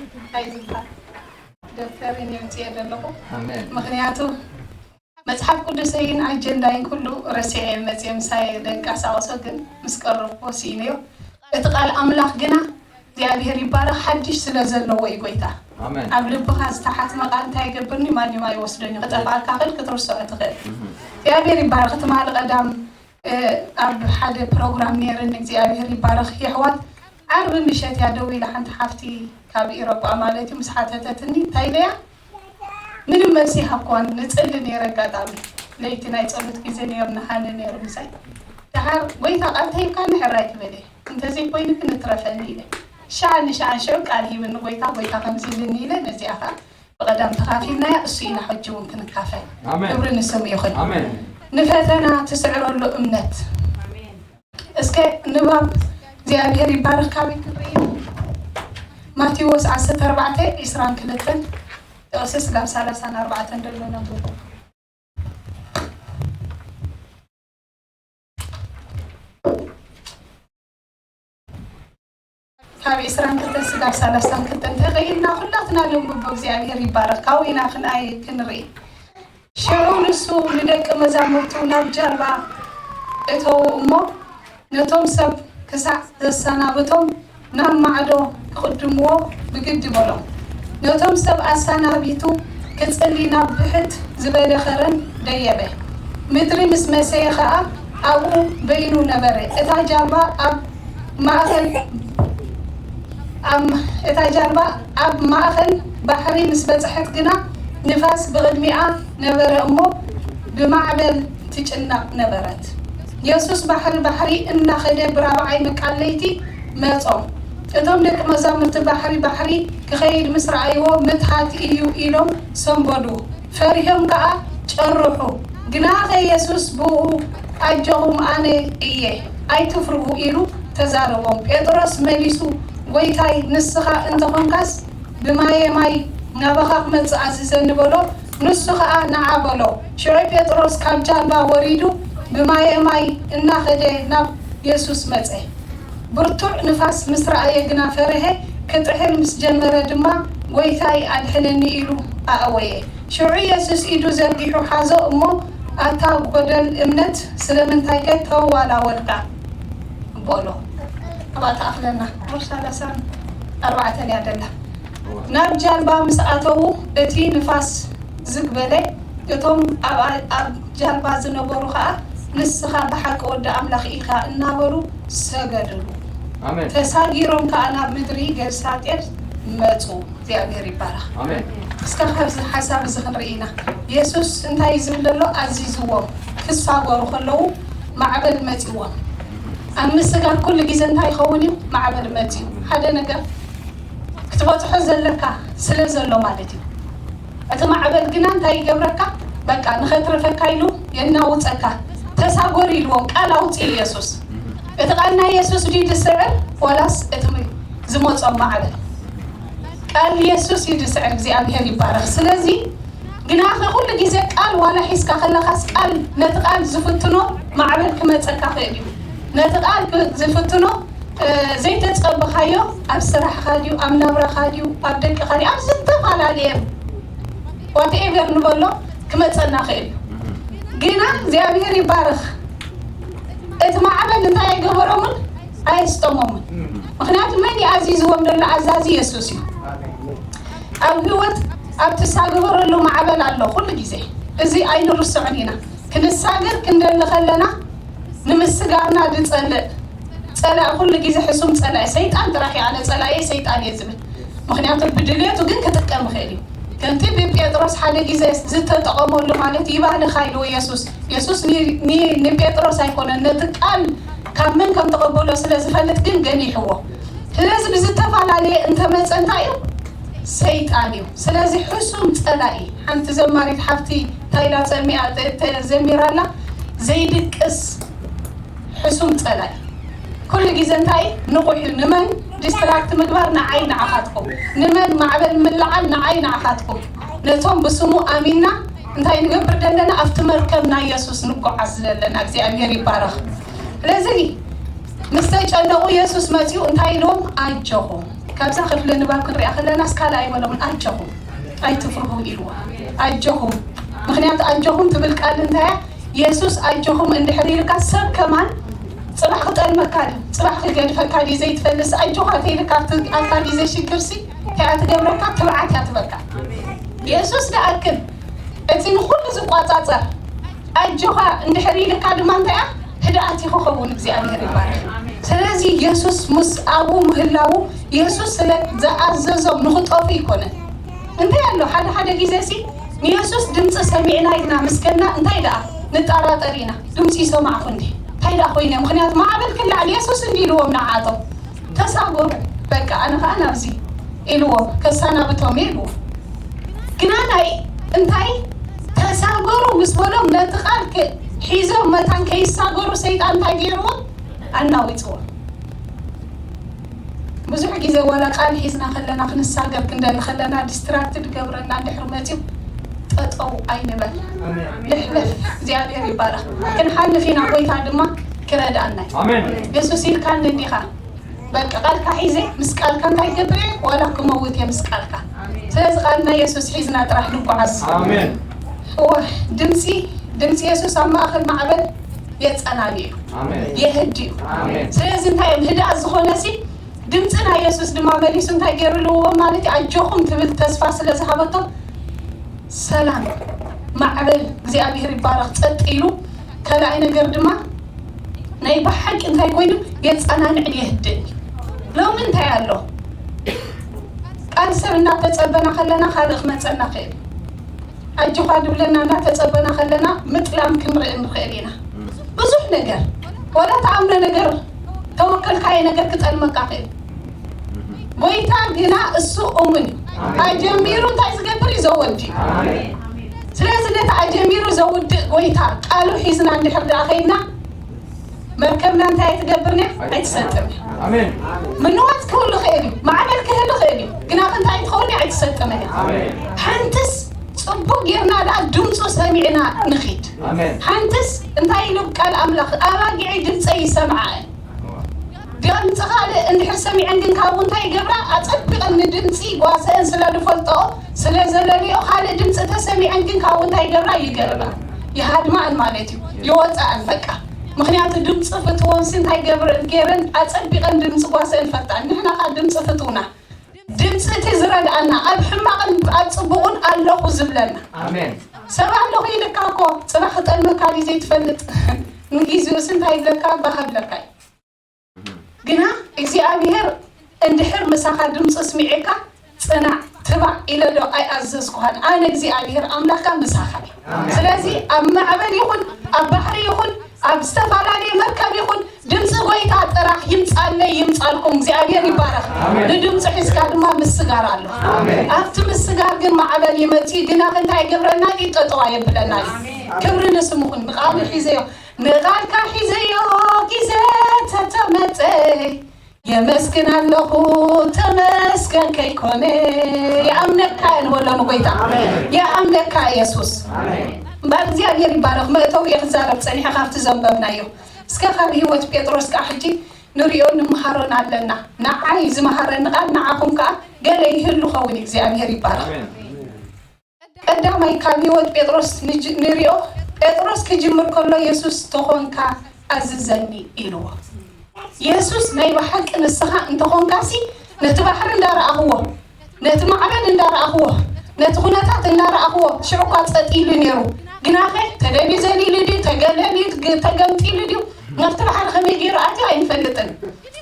እንታይ ዝበሃል ዶክተር እኔ ምጽኤ ዘለኹ። ኣሜን። ምኽንያቱ መጽሓፍ ቅዱሰይን ኣጀንዳይን ኩሉ ረሲዐ መጽኤ ምሳይ ደንቀሳቐሶ ግን ምስ ቀረብኩ ስኢነዮ። እቲ ቃል ኣምላኽ ግና እግዚኣብሔር ይባረኽ ሓድሽ ስለ ዘለዎ እዩ ጎይታ። ኣሜን። ኣብ ልብኻ ዝተሓትመ ቃል እንታይ ይገብርኒ ማንም ኣይወስዶን እዩ። ክጠፍኣልካ ክእል ክትርስዖ ትኽእል። እህ። እግዚኣብሔር ይባረኽ። ትማሊ ቀዳም እ፣ ኣብ ሓደ ፕሮግራም ነይርኒ እግዚኣብሔር ይባረኽ የሕዋት ዓርቢ ምሸት እያ ደዊላ ሓንቲ ሓፍቲ ካብ ኢሮጳ ማለት እዩ ምስ ሓተተትኒ እንታይ ኢለያ ምንም መልሲ ይሃብኳን ንጽሊ ነይረ ኣጋጣሚ ለይቲ ናይ ጸሎት ግዜ ነይሩ ንሃኒ ነይሩ ምሳይ ደሓር ጎይታ ቃል ተሂብካኒ ሕራይ ክበለ እንተዘይኮይኑ ክንትረፈኒ ኢለ ሻዕ ንሻዕ ሽዑ ቃል ሂብኒ ጎይታ ጎይታ ከምዚ ኢልኒ ኢለ ነዚኣ ኸዓ ብቐዳም ተኻፊልናያ እሱ ኢና ሕጂ እውን ክንካፈል ኣሜን። ክብሪ ንስሙ ይኹን ኣሜን። ንፈተና ትስዕረሉ እምነት እስከ ንባብ እግዚኣብሔር ይባረክ ካበይ ክንርኢ ማቴዎስ ዓሰርተ ኣርባዕተ ዕስራን ክልተን ጥቕሲ ስጋብ ሰላሳን ኣርባዕተን ደሎ ነንብቦ ካብ ዕስራን ክልተን ስጋብ ሰላሳን ክልተን ተኸይድና ኩላትና ነንብቦ እግዚኣብሔር ይባረክ ካብኡ ኢና ክንኣይ ክንርኢ ሽዑ ንሱ ንደቂ መዛሙርቱ ናብ ጃልባ እተዉ እሞ ነቶም ሰብ ክሳዕ ዘሰናብቶም ናብ ማዕዶ ክቕድምዎ ብግዲ በሎም። ነቶም ሰብ ኣሰናቢቱ ክጽሊ ናብ ብሕት ዝበለ ኸረን ደየበ። ምድሪ ምስ መሰየ ኸኣ ኣብኡ በይኑ ነበረ። እታ ጃልባ ኣብ ማእከል እታ ጃልባ ኣብ ማእኸል ባሕሪ ምስ በጽሐት ግና፣ ንፋስ ብቕድሚኣ ነበረ እሞ፣ ብማዕበል ትጭነቕ ነበረት። የሱስ ባሕሪ ባሕሪ እናኸደ ብራብዓይ ምቃል ለይቲ መጾም። እቶም ደቂ መዛሙርቲ ባሕሪ ባሕሪ ክኸይድ ምስ ረኣይዎ፣ ምትሃት እዩ ኢሎም ሰንበዱ። ፈሪሆም ከኣ ጨርሑ። ግናኸ የሱስ ብእኡ፣ ኣጆኹም ኣነ እየ፣ ኣይትፍርሁ ኢሉ ተዛረቦም። ጴጥሮስ መሊሱ፣ ጐይታይ፣ ንስኻ እንተ ኾንካስ ብማየ ማይ ናባኻ ክመጽእ ኣዝዘኒ በሎ። ንሱ ኸኣ ንዓ በሎ። ሽዑ ጴጥሮስ ካብ ጃልባ ወሪዱ ብማየ ማይ እናኸደ ናብ የሱስ መጸ። ብርቱዕ ንፋስ ምስ ረኣየ ግና ፈርሀ፣ ክጥሕል ምስ ጀመረ ድማ ጐይታይ ኣድሕነኒ ኢሉ ኣእወየ። ሽዑ የሱስ ኢዱ ዘርጊሑ ሓዞ እሞ ኣታ ጐደል እምነት ስለምንታይከ ተዋላወልካ? በሎ። ኣብኣ ትኣኽለና ቁሩብ ሰላሳን ኣርባዕተን እያ ደላ። ናብ ጃልባ ምስ ኣተዉ እቲ ንፋስ ዝግ በለ፣ እቶም ኣብ ጃልባ ዝነበሩ ኸኣ ንስኻ ብሓቂ ወዲ ኣምላኽ ኢኻ እናበሉ ሰገድሉ። ኣሜን። ተሳጊሮም ከኣ ናብ ምድሪ ገልሳጤድ መጹ። እግዚኣብሔር ይባረኽ። ኣሜን። እስከ ካብዚ ሓሳብ እዚ ክንርኢ ኢና። የሱስ እንታይ እዩ ዝብል ዘሎ? ኣዚዝዎም ክሳገሩ ከለዉ ማዕበል መጺዎም። ኣብ ምስጋር ኩሉ ግዜ እንታይ ይኸውን እዩ? ማዕበል መጺኡ ሓደ ነገር ክትበጽሖ ዘለካ ስለ ዘሎ ማለት እዩ። እቲ ማዕበል ግና እንታይ ይገብረካ? በቃ ንኸትርፈካ ኢሉ የናውጸካ። ተሳጎር ኢልዎም ቃል ኣውጽእ ኢየሱስ። እቲ ቃል ናይ የሱስ ድዩ ድስዕር ዋላስ እቲ ዝመጾ ማዕበል? ቃል የሱስ እዩ ድስዕር። እግዚኣብሔር ይባረክ። ስለዚ ግናኸ ኩሉ ግዜ ቃል ዋላ ሒዝካ ከለኻስ ቃል ነቲ ቃል ዝፍትኖ ማዕበል ክመጸካ ክእል እዩ። ነቲ ቃል ዝፍትኖ ዘይተጸበኻዮ ኣብ ስራሕኻ ድዩ ኣብ ናብራኻ ድዩ ኣብ ደቅኻ ድዩ ኣብ ዝተፈላለየ ዋትኤቨር ንበሎ ክመጸና ክእል እዩ። ግና እግዚኣብሔር ይባረኽ። እቲ ማዕበል እንታይ ኣይገበሮምን ኣየስጠሞምን። ምክንያቱ መን ይኣዚዝዎም ዘሎ ኣዛዚ የሱስ እዩ። ኣብ ህይወት ኣብ ትሳገበረሉ ማዕበል ኣሎ ኩሉ ግዜ። እዚ ኣይንርስዖን ኢና። ክንሳገር ክንደሊ ከለና ንምስጋርና ድጸልእ ጸላኢ ኩሉ ግዜ ሕሱም ጸላኢ ሰይጣን ጥራሕ እዩ። ኣነ ጸላኢ ሰይጣን እየ ዝብል። ምክንያቱ ብድሌቱ ግን ክጥቀም ይኽእል እዩ። ከምቲ ብጴጥሮስ ሓደ ግዜ ዝተጠቐመሉ ማለት ይባህልኻ ኢልዎ የሱስ። የሱስ ንጴጥሮስ ኣይኮነን ነቲ ቃል ካብ መን ከም ተቐበሎ ስለ ዝፈልጥ ግን ገኒሕዎ። ስለዚ ብዝተፈላለየ እንተመፀ እንታይ እዩ? ሰይጣን እዩ። ስለዚ ሕሱም ፀላኢ ሓንቲ ዘማሪት ሓፍቲ ታይላ ፀሚኣ ዘሚራ ኣላ ዘይድቅስ ሕሱም ጸላኢ ኩሉ ግዜ እንታይ ንቑሕ እዩ። ንመን ዲስትራክት ምግባር ንዓይ ንዓኻትኩም፣ ንመን ማዕበል ምልዓል ንዓይ ንዓኻትኩም። ነቶም ብስሙ ኣሚንና እንታይ ንገብር ዘለና ኣብቲ መርከብ ናይ የሱስ ንጓዓዝ ዘለና እግዚኣብሔር ይባረኽ። ስለዚ ምስ ተጨነቑ የሱስ መጺኡ እንታይ ኢልዎም? ኣጆኹም። ካብዛ ክፍሊ ንባብ ክንሪኣ ከለናስ ካልእ ኣይበሎምን ኣጆኹም። ኣይትፍርሁ ኢልዎ። ኣጆኹም። ምኽንያቱ ኣጆኹም ትብል ቃል እንታይ እያ? የሱስ ኣጆኹም እንድሕር ኢልካ ሰብ ከማን ጽባሕ ክጠልመካ ድዩ? ጽባሕ ክገድፈካ ድዩ ዘይትፈልስ? ኣጆኻ ተይልካ ኣብቲ ኣብታ ግዜ ሽግርሲ እንታይ እያ ትገብረካ? ትብዓት እያ ትበካ። የሱስ ደኣክል እቲ ንኹሉ ዝቋጻጸር ኣጆኻ እንድሕር ኢልካ ድማ እንታይ እያ? ህድኣት እዩ ክኸውን። እግዚኣብሔር ይባረክ። ስለዚ የሱስ ምስ ኣብኡ ምህላዉ የሱስ ስለ ዝኣዘዞም ንኽጠፉ ይኮነ። እንታይ ኣሎ ሓደ ሓደ ግዜ ሲ ንየሱስ ድምፂ ሰሚዕና ኢልና ምስ ከድና እንታይ ደኣ ንጠራጠር ኢና። ድምፂ ይሰማዕኹ እንዲ እንታይ ደኣ ኮይነ? ምኽንያቱ ማዕበል ክላዓል የሱስ እንዲ ኢልዎም ንዓቶም ተሳጎሩ። በቃ ኣነ ከዓ ናብዚ ኢልዎም ከሰናብቶም እየ ኢልዎም። ግና ናይ እንታይ ተሳጎሩ ምስ በሎም ነቲ ቃል ክ- ሒዞም መታን ከይሳገሩ ሰይጣን እንታይ ገይርዎም? ኣናዊፅዎም። ብዙሕ ግዜ ዋላ ቃል ሒዝና ከለና ክንሳገር ክንደሊ ከለና ዲስትራክትድ ገብረና እንድሕር መፅዩ ጠጠው ኣይንበል። ንሕለፍ። እግዚኣብሔር ይባረክ። ክንሓልፍ ኢና። ጎይታ ድማ ክረድኣና እዩ። ኣሜን። የሱስ ኢልካኒ እንዲኻ በቃ ቃልካ ሒዘ ምስ ቃልካ እንታይ ገብር እየ ዋላ ክመውት እየ ምስ ቃልካ። ስለዚ ቃልና የሱስ ሒዝና ጥራሕ ንጓዓዝ። ኣሜን። እወ ድምፂ ድምፂ የሱስ ኣብ ማእኸል ማዕበል የፀናኒ እዩ። ኣሜን። የህድ እዩ። ኣሜን። ስለዚ እንታይ እዮም ህድኣት ዝኾነ ሲ ድምፂ ናይ የሱስ ድማ መሊሱ እንታይ ገይርልዎ ማለት እዩ ኣጆኹም ትብል ተስፋ ስለ ዝሃበቶም ሰላም ማዕበል እግዚኣብሔር ይባረክ ጸጥ ኢሉ። ካልኣይ ነገር ድማ ናይ ብሓቂ እንታይ ኮይኑ የጸናንዕን የህድእን። ሎሚ እንታይ ኣሎ? ቃል ሰብ እናተጸበና ከለና ካልእ ክመጸና ክእል። ኣጆኻ ድብለና እናተጸበና ከለና ምጥላም ክንርኢ ንኽእል ኢና። ብዙሕ ነገር ወላ ተኣምነ ነገር ተወከልካዮ ነገር ክጠልመካ ክእል። ጎይታ ግና እሱ እሙን እዩ። ኣጀሚሩ እንታይ ዝገብር እዩ ዘወዲ እዩ። ስለዚ ነቲ ኣጀሚሩ ዘውድእ ጎይታ ቃሉ ሒዝና እንድሕር ደኣ ከይድና መርከብና እንታይ ኣይትገብርን እያ? ኣይትሰጥም እያ። ኣሜን። ምንዋት ክህሉ ክእል እዩ፣ ማዕበል ክህሉ ክእል እዩ፣ ግና ክንታይ ትኸውን እያ? ኣይትሰጥምን እያ። ኣሜን። ሓንትስ ጽቡቅ ጌርና ደኣ ድምፁ ሰሚዕና ንኺድ። ኣሜን። ሓንትስ እንታይ ኢሉ ቃል ኣምላኽ ኣባጊዐይ ድምፀይ ይሰምዓ እየን። ድምፂ ካልእ እንድሕር ሰሚዐን ግን ካብኡ እንታይ ይገብራ? ኣጸቢቐን ንድምፂ ጓሰአን ስለ ዝፈልጠኦ ስለ ዘለልኦ ካልእ ድምፂ ተሰሚዐን ግን ካብኡ እንታይ ይገብራ? ይገብራ ይሃድማኣን ማለት እዩ። ይወፃኣን በቃ። ምክንያቱ ድምፂ ፍትወንሲ እንታይ ገብር ገይረን ኣጸቢቐን ድምፂ ጓሰአን ፈጣን ንሕና ከዓ ድምፂ ፍትውና ድምፂ እቲ ዝረድኣና ኣብ ሕማቕን ኣብ ፅቡቕን ኣለኹ ዝብለና ኣሜን። ሰብ ኣለኹ ኢልካ እኮ ፅባሕ ክጠልመካ ድዩ ዘይትፈልጥ ንጊዜኡስ እንታይ ይብለካ ባህ ይብለካ እዩ። ግና እግዚኣብሔር እንድሕር ምሳኻ ድምፂ ስሚዕካ ፅናዕ ትባዕ ኢለ ዶ ኣይኣዘዝኩኻን? ኣነ እግዚኣብሔር ኣምላኽካ ምሳኻ እየ። ስለዚ ኣብ ማዕበል ይኹን ኣብ ባሕሪ ይኹን ኣብ ዝተፈላለየ መርከብ ይኹን ድምፂ ጎይታ ጥራሕ ይምፃለይ ይምፃልኩም እግዚኣብሔር ይባረኽ። ንድምፂ ሒዝካ ድማ ምስጋር ኣሎ። ኣብቲ ምስጋር ግን ማዕበል ይመፅእ ግና እንታይ ይገብረና እዩ ጠጠዋ የብለና እዩ። ክብሪ ንስምኹን ንቃሉ ሒዘዮ ንቓልካ ሒዘዮ ግዜ ተተመፀ የመስግን ኣለኹ ተመስገን ከይኮነ ይኣምነካ እየ ንበሎ ንጎይታ ይኣምነካ የሱስ እምበር እግዚኣብሔር ይባረኽ መእተው እየ ክዛረብ ፀኒሐ ካብቲ ዘንበብናዮ እስከ ካብ ህይወት ጴጥሮስ ከዓ ሕጂ ንሪኦ ንምሃሮን ኣለና ንዓይ ዝመሃረኒ ቃል ንዓኹም ከዓ ገለ ይህሉ ኸውን እግዚኣብሔር ይባረኽ ቀዳማይ ካብ ህይወት ጴጥሮስ ንሪኦ ጴጥሮስ ክጅምር ከሎ የሱስ ተኾንካ ኣዝዘኒ ኢልዎ የሱስ ናይ ብሓቂ ንስኻ እንተኾንካሲ ነቲ ባሕሪ እንዳረኣኽዎ ነቲ ማዕበል እንዳረኣኽዎ ነቲ ኩነታት እንዳረኣኽዎ ሽዑ እኳ ጸጥ ኢሉ ነይሩ ግናኸ ተደልዩ ዘሊሉ ድዩ ተገለልዩ ተገምጢሉ ድዩ ናብቲ ባሕሪ ከመይ ገይሩ ኣትዩ ኣይንፈልጥን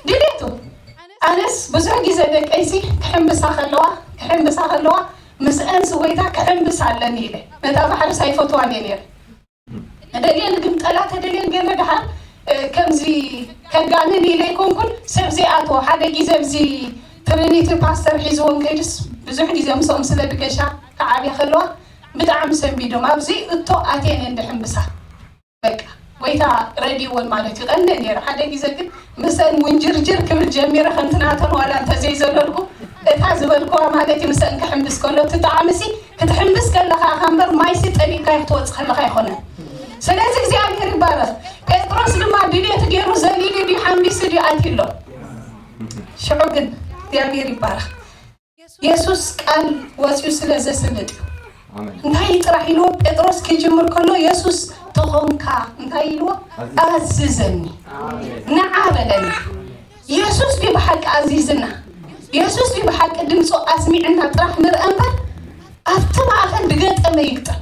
ድሌቱ ኣነስ ብዙሕ ግዜ ደቀይሲ ክሕምብሳ ከለዋ ክሕምብሳ ከለዋ ምስአን ስወይታ ክሕምብስ ኣለኒ ኢለ ነታ ባሕርስ ኣይፈትዋን እየ ነይረ ተደልየን ግምጠላ ተደልየን ገለ ድሓር ከምዚ ከጋንን ኢለ ኣይኮንኩን ሰብ ዘይኣትዎ ሓደ ግዜ ኣብዚ ትሪኒቲ ፓስተር ሒዝዎም ከይድስ ብዙሕ ግዜ ምስኦም ስለ ድገሻ ክዓብያ ከለዋ ብጣዕሚ ሰንቢዶም ኣብዚ እቶ ኣትየን እየን ድሕምብሳ በቃ ጎይታ ረድይወን ማለት እዩ ቀንደ ነይረ ሓደ ግዜ ግን ምሰን ውንጅርጅር ክብል ጀሚረ ከምቲ ናተን ዋላ እንተዘይዘለልኩ እታ ዝበልክዋ ማለት እዩ ምሰን ክሕምብስ ከሎ እቲ ጣዕሚ ሲ ክትሕምብስ ከለካ ኢካ እምበር ማይ ሲ ጠሊእካ ክትወፅእ ከለካ ኣይኮነን ስለዚ እግዚኣብሔር ይባረክ ጴጥሮስ ድማ ድሌቱ ገይሩ ዘሊሉ ድዩ ሓምቢሱ ድዩ ኣትዩ ኣሎ ሽዑ ግን እግዚኣብሔር ይባረክ የሱስ ቃል ወፂኡ ስለ ዘስልጥ እዩ። ኣሜን። እንታይ ጥራሕ ኢልዎ? ጴጥሮስ ክጅምር ከሎ የሱስ ተኾንካ እንታይ ኢልዎ? ኣዝዘኒ፣ ንዓ በለኒ። የሱስ ድዩ ብሓቂ ኣዚዝና? የሱስ ድዩ ብሓቂ ድምፁ ኣስሚዕና ጥራሕ ንርአ እምበር ኣብቲ ማእኸል ድገጠመ ይግጠም፣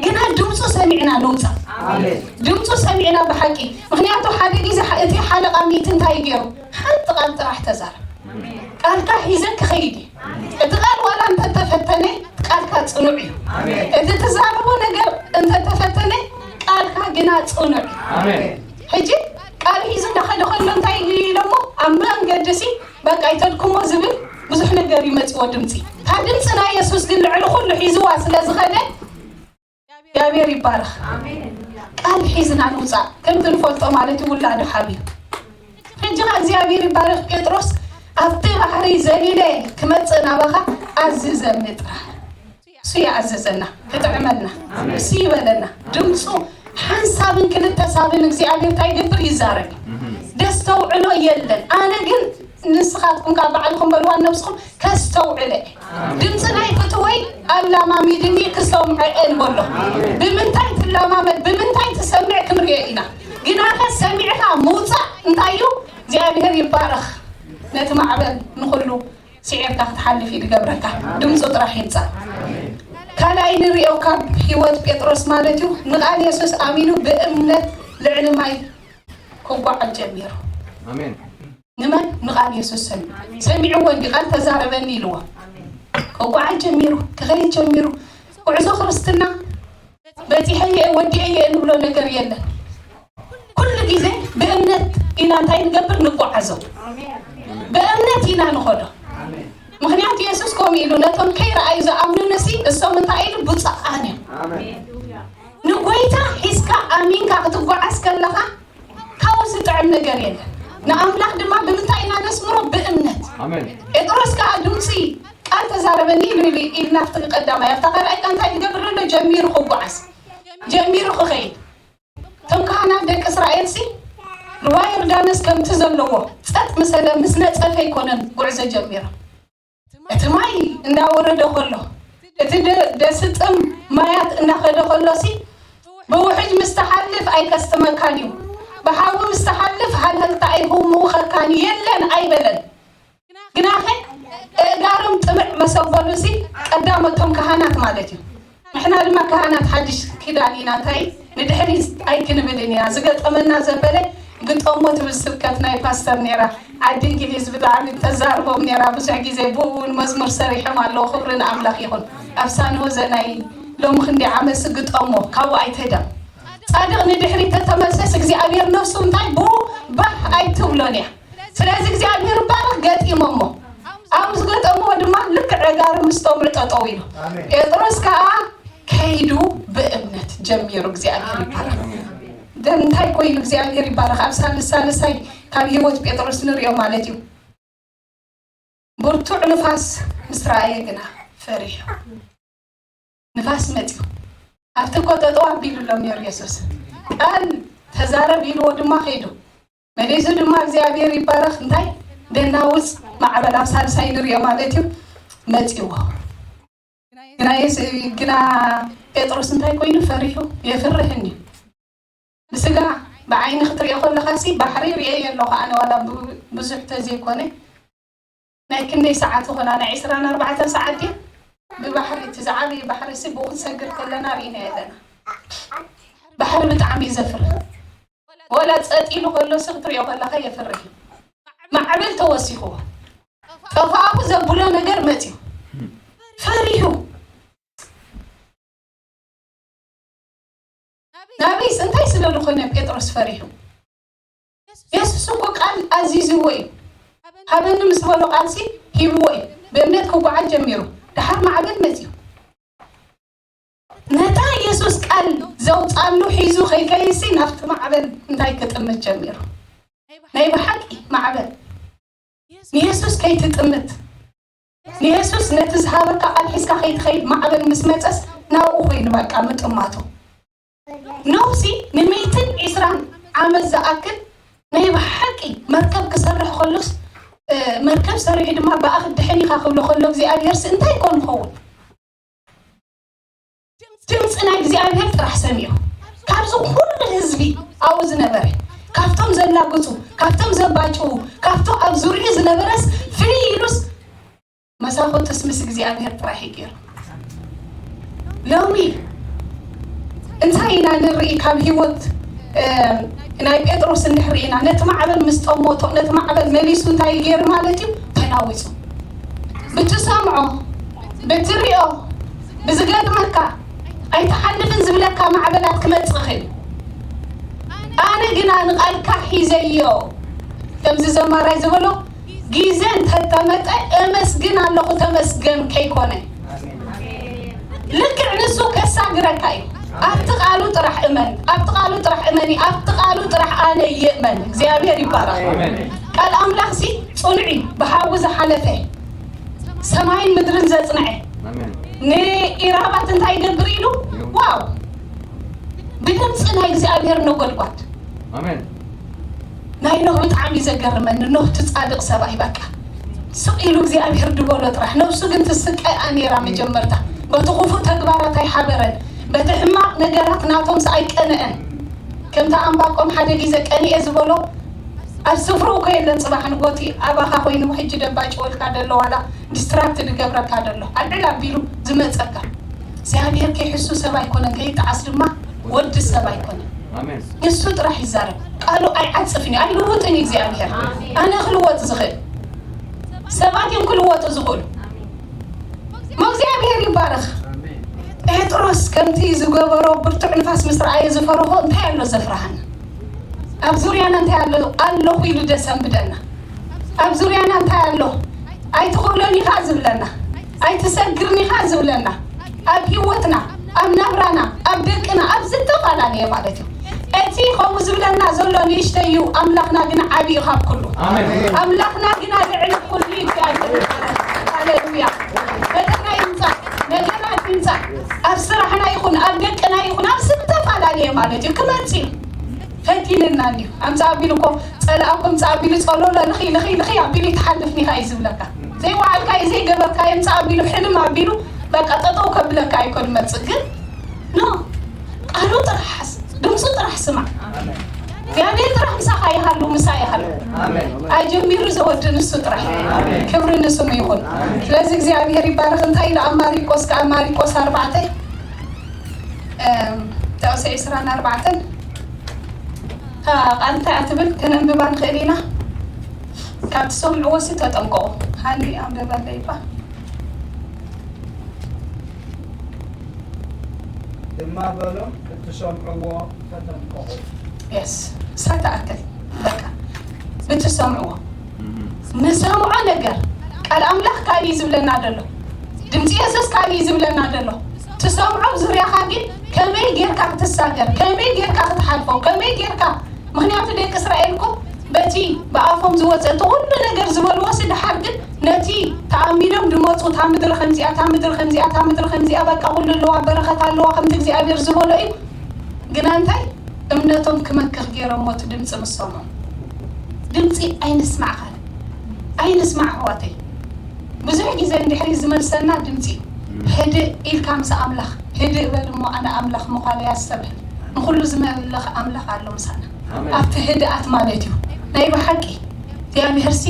ግና ድምፁ ሰሚዕና ንውፃእ። ድምፁ ሰሚዕና ብሓቂ። ምክንያቱ ሓደ ግዜ እቲ ሓለቓ ሚእቲ እንታይ ገይሩ? ሓንቲ ቃል ጥራሕ ተዛረብ። ቃልካ ሒዘ ክኸይድ እየ። እቲ ቃል ዋላ እንተተፈተነ ቃልካ ፅኑዕ እዩ። እቲ ትዛረቦ ነገር እንተተፈተነ ቃልካ ግና ፅኑዕ እዩ። ሕጂ ቃል ሒዙ እንዳኸደ ከሎ እንታይ ኢሎሞ? ኣብ መንገዲ ሲ በቃ ይተድኩሞ ዝብል ብዙሕ ነገር ይመፅዎ ድምፂ። እታ ድምፂ ናይ የሱስ ግን ልዕሊ ኩሉ ሒዝዋ ስለ ዝኸደ እግዚኣብሔር ይባረኽ። ቃል ሒዝና ንውፃእ ከምቲ ንፈልጦ ማለት እዩ። ውላዱ ሓብዩ ሕጂ ኸ እግዚኣብሔር ይባረኽ። ጴጥሮስ ኣብቲ ባሕሪ ዘሊለ ክመፅእ ናባኻ ኣዝዘኒ ጥራሕ። እሱ ይኣዘዘና፣ ክጥዕመልና፣ እሱ ይበለና። ድምፁ ሓንሳብን ክልተ ሳብን እግዚኣብሔር እንታይ ይገብር? ይዛረብ። ደስተውዕሎ የለን። ኣነ ግን ንስኻትኩም ካብ ባዕልኹም በልዋ ነብስኹም ከስተውዕለ ድምፂ ናይ ፍትወይ ኣላማሚድኒ ክሰምዐ እንበሎ ብምንታይ ትላማመድ ብምንታይ ትሰምዕ ክንሪኦ ኢና። ግናኸ ሰሚዕካ ምውፃእ እንታይ እዩ? እግዚኣብሔር ይባረኽ። ነቲ ማዕበል ንኹሉ ስዒርካ ክትሓልፍ እዩ ዝገብረካ። ድምፁ ጥራሕ ይምፃእ። ካልኣይ ንሪኦ ካብ ህይወት ጴጥሮስ ማለት እዩ ንቃል የሱስ ኣሚኑ ብእምነት ልዕሊ ማይ ክጓዓዝ ጀሚሩ። ኣሜን። ንመን? ንቃል የሱስ ሰሚዑ። ሰሚዕዎ እንዲ ቃል ተዛረበኒ ኢልዎ። ክጓዓዝ ጀሚሩ፣ ክኸይድ ጀሚሩ። ጉዕዞ ክርስትና በፂሐ እየ ወዲአ እየ እንብሎ ነገር የለን። ኩሉ ግዜ ብእምነት ኢና እንታይ ንገብር? ንጓዓዞ። ብእምነት ኢና ንኸዶ። ምክንያቱ የሱስ ከምኡ ኢሉ ነቶም ከይረኣዩ ዝኣምኑንሲ እሶም እንታይ ኢሉ? ብፁዓን እዮም። ንጎይታ ሒዝካ ኣሚንካ ክትጓዓዝ ከለኻ ካብኡ ዝጥዕም ነገር የለን። ንኣምላኽ ድማ ብምንታይ ኢና ነስምሮ? ብእምነት። ኣሜን። ጴጥሮስ ከዓ ድምፂ ቃል ተዛረበኒ ኢሉ ኢሉ ኢልና ኣብቲ ቀዳማይ ኣብታ ካልኣይ ከ እንታይ ይገብር ኣሎ? ጀሚሩ ክጓዓዝ ጀሚሩ ክኸይድ። እቶም ካህናት ደቂ እስራኤል ሲ ሩባ ዮርዳኖስ ከምቲ ዘለዎ ፀጥ ምሰለ ምስ ነፀፈ ኣይኮነን ጉዕዞ ጀሚሮም። እቲ ማይ እንዳወረደ ከሎ እቲ ደ- ደስጥም ማያት እናኸደ ከሎ ሲ ብውሕጅ ምስ ትሓልፍ ኣይከስትመካን እዩ፣ ብሓዊ ምስ ትሓልፍ ሃልህልታ ኣይህውምውኸካን የለን ኣይበለን። ግናኸ እእጋሮም ጥምዕ መሰበሉ ሲ ቀዳሞቶም ካህናት ማለት እዩ። ንሕና ድማ ካህናት ሓድሽ ኪዳን ኢና እንታይ ንድሕሪት ኣይክንብልን ኢና። ዝገጠመና ዘበለ ግጠሞ ትብል ስብከት ናይ ፓስተር ነይራ። ዓዲ እንግሊዝ ብጣዕሚ ተዛርቦም ነይራ። ብዙሕ ግዜ ብኡ እውን መዝሙር ሰሪሖም ኣለዉ። ክብሪ ንኣምላኽ ይኹን። ኣብ ሳንሆዘ ናይ ሎሚ ክንደይ ዓመት ግጠሞ ካብኡ ኣይትህደም። ፃድቕ ንድሕሪት ተተመልሰስ እግዚኣብሔር ነፍሱ እንታይ ብኡ ባህ ኣይትብሎን እያ። ስለዚ እግዚኣብሔር ባርኽ ገጢሞሞ ኣብ ምስ ገጠምዎ ድማ ልክዕ ዕጋሩ ምስ ጠምዑ ጠጠው ኢሉ ጴጥሮስ ከዓ ከይዱ ብእምነት ጀሚሩ እግዚኣብሔር ይባረኽ። ደም እንታይ ኮይኑ እግዚኣብሔር ይባረኽ። ኣብ ሳልስ ሳልሳይ ካብ ህይወት ጴጥሮስ ንሪኦ ማለት እዩ። ብርቱዕ ንፋስ ምስ ረኣየ ግና ፈሪሑ። ንፋስ መፅዩ ኣብቲ እኮ ጠጠው ኣቢሉ ሎም ነሩ የሱስ ቃል ተዛረብ ኢልዎ ድማ ከይዱ መሊሱ ድማ እግዚኣብሔር ይባረኽ እንታይ ደናውፅ ማዕበል ኣብ ሳልሳይ ንሪኦ ማለት እዩ መፅዎ። ግና የስ- ግና ጴጥሮስ እንታይ ኮይኑ ፈሪሑ የፍርህን እዩ። ብስጋ ብዓይኒ ክትሪኦ ከለኻ ሲ ባሕሪ ሪኤ ኣለኹ ኣነ ዋላ ብ- ብዙሕ ተዘይኮነ ናይ ክንደይ ሰዓት ይኾና ናይ ዕስራን ኣርባዕተን ሰዓት ድዩ ብባሕሪ እቲ ዝዓበየ ባሕሪ ሲ ብኡ ክንሰግር ከለና ርኢና የለና። ባሕሪ ብጣዕሚ እዩ ዘፍርህ። ወላ ፀጥ ኢሉ ከሎ ሲ ክትሪኦ ከለካ የፍርህ እዩ። ማዕበል ተወሲኽዎ ጠፋእኹ ዘብሎ ነገር መፅዩ ፈሪሁ ናበይስ እንታይ ስለ ዝኾነ ጴጥሮስ ፈሪሑ? የሱስ እኮ ቃል ኣዚዝዎ እዩ። ሃበኒ ምስ በሎ ቃልሲ ሂብዎ እዩ። ብእምነት ክጓዓዝ ጀሚሩ። ደሓር ማዕበል መፅዩ። ነታ የሱስ ቃል ዘውፃሉ ሒዙ ከይከይሲ ናብቲ ማዕበል እንታይ ክጥምት ጀሚሩ? ናይ ብሓቂ ማዕበል ንየሱስ ከይትጥምት ንየሱስ ነቲ ዝሃበካ ቃል ሒዝካ ከይትኸይድ ማዕበል ምስ መፀስ ናብኡ ኮይኑ በቃ ምጥማቱ ኖህሲ ንሚእትን ዒስራን ዓመት ዝኣክል ናይ ብሓቂ መርከብ ክሰርሕ ከሎስ መርከብ ሰሪሑ ድማ ብኣኽ ድሕን ኢኻ ክብሎ ከሎ እግዚኣብሔር ሲ እንታይ ይኮን ይኸውን? ድምፂ ናይ እግዚኣብሔር ጥራሕ ሰሚዑ ካብዚ ኩሉ ህዝቢ ኣብኡ ዝነበረ ካብቶም ዘላግፁ ካብቶም ዘባጭዉ ካብቶም ኣብ ዙሪኡ ዝነበረስ ፍልይ ኢሉስ መሳኹትስ ምስ እግዚኣብሔር ጥራሕ እዩ ገይሩ። ሎሚ እንታይ ኢና ንርኢ ካብ ህይወት ናይ ጴጥሮስ እንድሕር ርኢና ነቲ ማዕበል ምስ ጠሞቶ ነቲ ማዕበል መሊሱ እንታይ ገይሩ ማለት እዩ? ተናዊፁ። ብትሰምዖ ብትሪኦ ብዝገጥመካ ኣይትሓልፍን ዝብለካ ማዕበላት ክመፅእ ይኽእል። ኣነ ግና ንቓልካ ሒዘዮ ከምዚ ዘማራይ ዝበሎ ግዜ እንተተመጠ እመስግን ኣለኹ ተመስገን ከይኮነ ልክዕ ንሱ ከሳግረካ እዩ። ኣብቲ ቃሉ ጥራሕ እመን፣ ኣብቲ ቃሉ ጥራሕ እመኒ፣ ኣብቲ ቃሉ ጥራሕ ኣነ ይእመን። እግዚኣብሔር ይባረክ። ቃል ኣምላክ ሲ ፅኑዕ እዩ፣ ብሓዊ ዝሓለፈ ሰማይን ምድርን ዘፅንዐ ንኢራባት እንታይ ይገብር ኢሉ ዋው ብድምፂ ናይ እግዚኣብሔር ነጎድጓድ ናይ ኖህ ብጣዕሚ እዩ ዘገርመኒ። ኖህ እቲ ፃድቕ ሰብኣይ በቃ ስቕ ኢሉ እግዚኣብሔር ድበሎ ጥራሕ። ነብሱ ግን ትስቀያ ነይራ መጀመርታ በቲ ክፉእ ተግባራት ኣይሓበረን፣ በቲ ሕማቕ ነገራት ናቶም ሰ ኣይቀንአን። ከምቲ ኣንባቆም ሓደ ግዜ ቀንኤ ዝበሎ ኣብ ስፍርኡ እኮ የለን። ፅባሕ ንጎቲ ኣባኻ ኮይኑ ሕጂ ደባጭወልካ ደሎ ዋላ ዲስትራክት ድገብረካ ደሎ ኣልዕል ኣቢሉ ዝመፀካ እግዚኣብሔር ከይሕሱ ሰብ ኣይኮነን፣ ከይጠዓስ ድማ ወዲ ሰብ ኣይኮነን። ንሱ ጥራሕ ይዛረብ፣ ቃሉ ኣይዓፅፍን እዩ፣ ኣይልውጥን እዩ እግዚኣብሔር። ኣነ ክልወጥ ዝኽእል ሰባት እዮም ክልወጡ ዝኽእሉ። ሞ እግዚኣብሔር ይባረኽ። ጴጥሮስ ከምቲ ዝገበሮ ብርቱዕ ንፋስ ምስ ረኣየ ዝፈርሆ እንታይ ኣሎ ዘፍርሃና? ኣብ ዙርያና እንታይ ኣሎ ኣለኹ ኢሉ ደሰንብደና? ኣብ ዙርያና እንታይ ኣሎ ኣይትኽእሎን ኢኻ ዝብለና? ኣይትሰግርን ኢኻ ዝብለና? ኣብ ህይወትና ኣብ ናብራና ኣብ ደቅና ኣብ ዝተፈላለየ ማለት እዩ። እቲ ከምኡ ዝብለና ዘሎ ንእሽተይ እዩ፣ ኣምላኽና ግና ዓብዪ እዩ ካብ ኩሉ። ኣምላኽና ግና ልዕሊ ኩሉ እዩ። ሃሌሉያ። ፈተና ይምፃእ፣ ነገራት ይምፃእ፣ ኣብ ስራሕና ይኹን ኣብ ደቅና ይኹን ኣብ ዝተፈላለየ ማለት እዩ ክመፅእ እዩ። ፈቲንና እንዲሁ ኣምፃ ኣቢሉ እኮ ፀላእ እኮ ኣምፃ ኣቢሉ ፀሎሎ ልኺ ልኺ ልኺ ኣቢሉ ይትሓልፍ ኒኻ እዩ ዝብለካ። ዘይወዓልካዮ ዘይገበርካዮ ኣምፃ ኣቢሉ ሕልም ኣቢሉ በቃ ጠጠው ከብለካ ኣይኮን መፅእ ግን ኖ ቃሉ ጥራሕ ድምፁ ጥራሕ ስማዕ። እግዚኣብሔር ጥራሕ ምሳኻ ይሃሉ ምሳ ይሃሉ። ኣጀሚሩ ዘወዲ ንሱ ጥራሕ። ክብሪ ንስሙ ይኹን። ስለዚ እግዚኣብሔር ይባረክ። እንታይ ኢሉ ኣብ ማሪቆስ ከዓ ማሪቆስ ኣርባዕተ ጥቕሲ ዕስራን ኣርባዕተን እታ ቃል እንታይ እያ ትብል? ከነንብባ ንኽእል ኢና። ካብ ትሰምዕዎ ሲ ተጠንቀቑ። ሃኒ ኣንብበለይ እባ። ድማ በሎም ክትሰምዕዎ ተጠንቀቑ። የስ እሳ ትኣክል በቃ ብትሰምዕዎ ንሰምዖ ነገር ቃል ኣምላኽ ካበይ እዩ ዝብለና ደሎ? ድምፂ የሱስ ካበይ እዩ ዝብለና ደሎ? ትሰምዖ ኣብ ዙርያኻ ግን ከመይ ጌርካ ክትሳገር፣ ከመይ ጌርካ ክትሓልፎ፣ ከመይ ጌርካ ምኽንያቱ ደቂ እስራኤል እኮ በቲ ብኣፎም ዝወፀ እቲ ኩሉ ነገር ዝበልዎ ሲ ድሓር ግን ነቲ ተኣሚኖም ድመፁ እታ ምድሪ ከምዚኣ እታ ምድሪ ከምዚኣ እታ ምድሪ ከምዚኣ በቃ ኩሉ ኣለዋ በረኸት ኣለዋ ከምቲ እግዚኣብሔር ዝበሎ እዩ። ግና እንታይ እምነቶም ክመክኽ ገይሮሞ እቲ ድምፂ ምስ ሰምዑ። ድምፂ ኣይንስማዕ ካልእ ኣይንስማዕ ኣሕዋተይ። ብዙሕ ግዜ እንድሕሪ ዝመልሰና ድምፂ እዩ። ህድእ ኢልካ ምስ ኣምላኽ ህድእ በል እሞ ኣነ ኣምላኽ ምዃነይ ኣስተብህል። ንኹሉ ዝመልኽ ኣምላኽ ኣሎ ምሳና ኣብቲ ህድኣት ማለት እዩ። ናይ ብሓቂ እግዚኣብሔር ሲ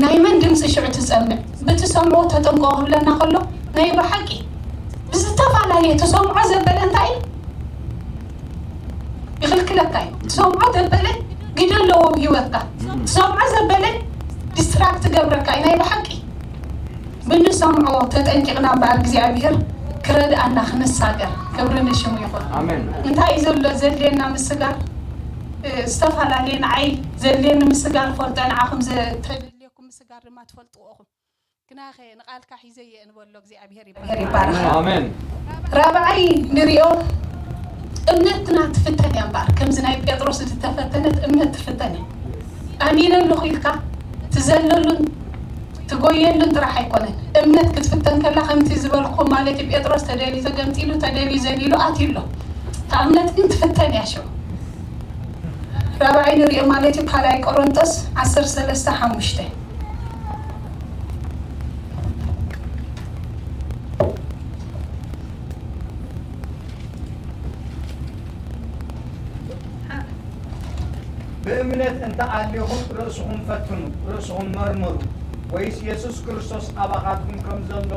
ናይ መን ድምፂ ሽዑ ትሰምዕ ብትሰምዖ ተጠንቀቑ ክብለና ከሎ ናይ ብሓቂ ብዝተፈላለየ ትሰምዖ ዘበለ እንታይ እዩ? ይኽልክለካ እዩ። ትሰምዖ ዘበለ ግደ ኣለዎ ኣብ ህይወትካ። ትሰምዖ ዘበለ ዲስትራክት ገብረካ እዩ ናይ ብሓቂ። ብንሰምዖ ተጠንቂቕና እምበኣር እግዚኣብሔር ክረድኣና ክንሳገር ክብሪ ንሽሙ ይኹን። ኣሜን። እንታይ እዩ ዘሎ ዘድልየና ምስጋር? እ፣ ዝተፈላለየ ንዓይ ዘድልየኒ ምስጋር ፈልጦ ንዓኹም ዘተደልየኩም ምስጋር ድማ ትፈልጥዎ ኢኹም። ግናኸ ንቓልካ ሒዘ እየ እንበሎ እግዚኣብሔር ይባረክ። ኣሜን። ራብዓይ ንሪኦ እምነትና ትፍተን እያ እምበኣር ከምዚ ናይ ጴጥሮስ ዝተፈተነት እምነት ትፍተን እያ። ኣሚነ ኣለኹ ኢልካ ትዘለሉን ትጎየሉን ጥራሕ ኣይኮነን። እምነት ክትፍተን ከላ ከምቲ ዝበልኩ ማለት እዩ ጴጥሮስ ተደልዩ ተገምጢሉ ተደልዩ ዘሊሉ ኣትዩ ኣሎ። እታ እምነት ግን ትፍተን እያ ሽዑ። ራብዓይ ንሪኦ ማለት እዩ ካልኣይ ቆሮንጦስ ዓሰርተ ሰለስተ ሓሙሽተ ብእምነት እንተ ኣሊኹም ርእስኹም ፈትኑ፣ ርእስኹም መርምሩ፣ ወይስ የሱስ ክርስቶስ ኣባኻትኩም ከም ዘሎ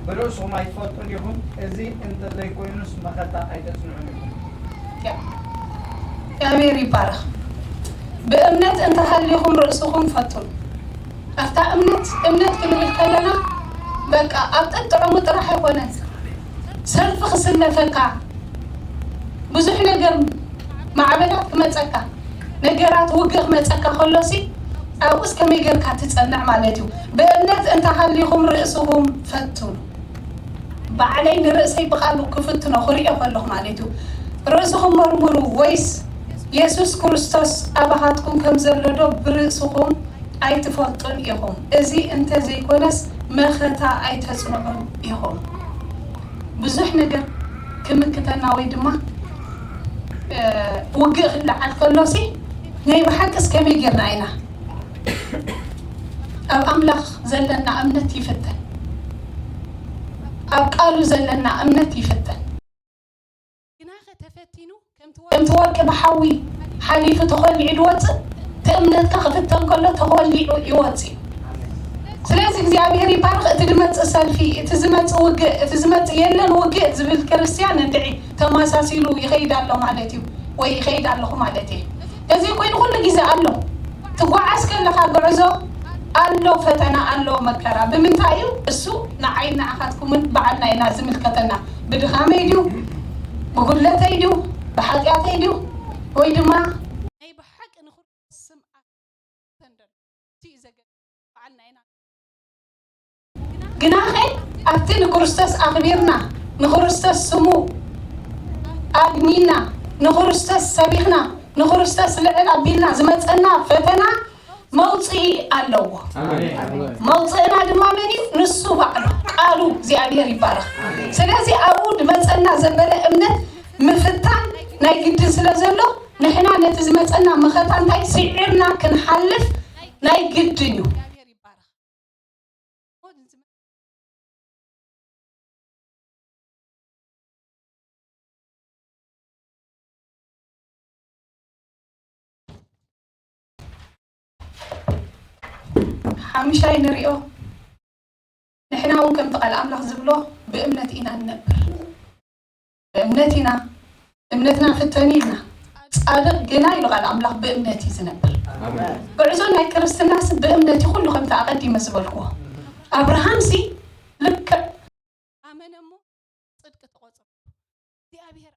ብርእስኹም ኣይትፈልጡን ኢኹም? እዚ እንተ ዘይኮይኑስ መኸታ ኣይተጽንዑን ኢኹም። እግዚኣብሔር ይባረኽ። ብእምነት እንተሃሊኹም ርእስኹም ፈትኑ። ኣብታ እምነት እምነት ክንብል ከለና በቃ ኣብ ጥጥዕሙ ጥራሕ ኣይኮነን። ሰልፊ ክስለፈካ ብዙሕ ነገር ማዕበላት ክመፀካ ነገራት ውግእ ክመፀካ ከሎሲ ኣብኡስ ከመይ ጌርካ ትፀንዕ ማለት እዩ። ብእምነት እንተሃሊኹም ርእስኹም ፈትኑ። ባዕለይ ንርእሰይ ብቓሉ ክፍትኖ ክርእዮ ከለኹ ማለት እዩ። ርእስኹም መርምሩ ወይስ የሱስ ክርስቶስ ኣባኻትኩም ከም ዘሎ ዶ ብርእስኹም ኣይትፈልጡን ኢኹም? እዚ እንተዘይኮነስ መኸታ ኣይተጽንዑን ኢኹም። ብዙሕ ነገር ክምክተና ወይ ድማ ውግእ ክለዓል ከሎሲ ናይ ብሓቅስ ከመይ ጌርና ኢና ኣብ ኣምላኽ ዘለና እምነት ይፍተን። ኣብ ቃሉ ዘለና እምነት ይፍተን። ግናኸ ተፈቲኑ ከምቲ ወርቂ ብሓዊ ሓሊፉ ተኾሊዑ ዝወፅእ፣ እቲ እምነትካ ክፍተን ከሎ ተኾሊዑ ይወፅእ እዩ። ስለዚ እግዚኣብሔር ይባርኽ። እቲ ዝመፅእ ሰልፊ፣ እቲ ዝመፅእ ውግእ፣ እቲ ዝመፅእ የለን ውግእ ዝብል ክርስትያን እንድዒ ተመሳሲሉ ይኸይድ ኣሎ ማለት እዩ፣ ወይ ይኸይድ ኣለኹ ማለት እየ። እዚ ኮይኑ ኩሉ ግዜ ኣሎ። ትጓዓዝ ከለኻ ጉዕዞ ኣሎ፣ ፈተና ኣሎ፣ መከራ። ብምንታይ እዩ? እሱ ንዓይ ንዓኻትኩምን በዓልና ኢና ዝምልከተና። ብድኻመይ ድዩ? ብጉድለተይ ድዩ? ብሓጢኣተይ ድዩ? ወይ ድማ ናይ ብሓቂ ንክርስቶስ ስም ኣክብር ተንደር እቲ እዩ ዘገ በዓልና ኢና። ግናኸ ኣብቲ ንክርስቶስ ኣኽቢርና፣ ንክርስቶስ ስሙ ኣግኒና፣ ንክርስቶስ ሰቢኽና፣ ንክርስቶስ ልዕል ኣቢልና ዝመፀና ፈተና መውፅኢ ኣለዎ። መውፅእና ድማ መን እዩ? ንሱ ባዕሉ ቃሉ እግዚኣብሔር ይባረኽ። ስለዚ ኣብኡ ዝመፀና ዘበለ እምነት ምፍታን ናይ ግድን ስለ ዘሎ ንሕና ነቲ ዝመፀና መኸታ እንታይ ስዒርና ክንሓልፍ ናይ ግድን እዩ። ሓምሻይ ንሪኦ ንሕና እውን ከምቲ ቃል ኣምላኽ ዝብሎ ብእምነት ኢና ንነብር። ብእምነት ኢና እምነትና ፍተኑ ኢልና ጻድቕ ግና ኢሉ ቃል ኣምላኽ ብእምነት እዩ ዝነብር። ጉዕዞ ናይ ክርስትናስ ብእምነት እዩ ኩሉ ከምቲ ኣቐዲመ ዝበልክዎ ኣብርሃምሲ ልክዕ ኣመነ እሞ ጽድቂ ተቖጽሩ እግዚኣብሔር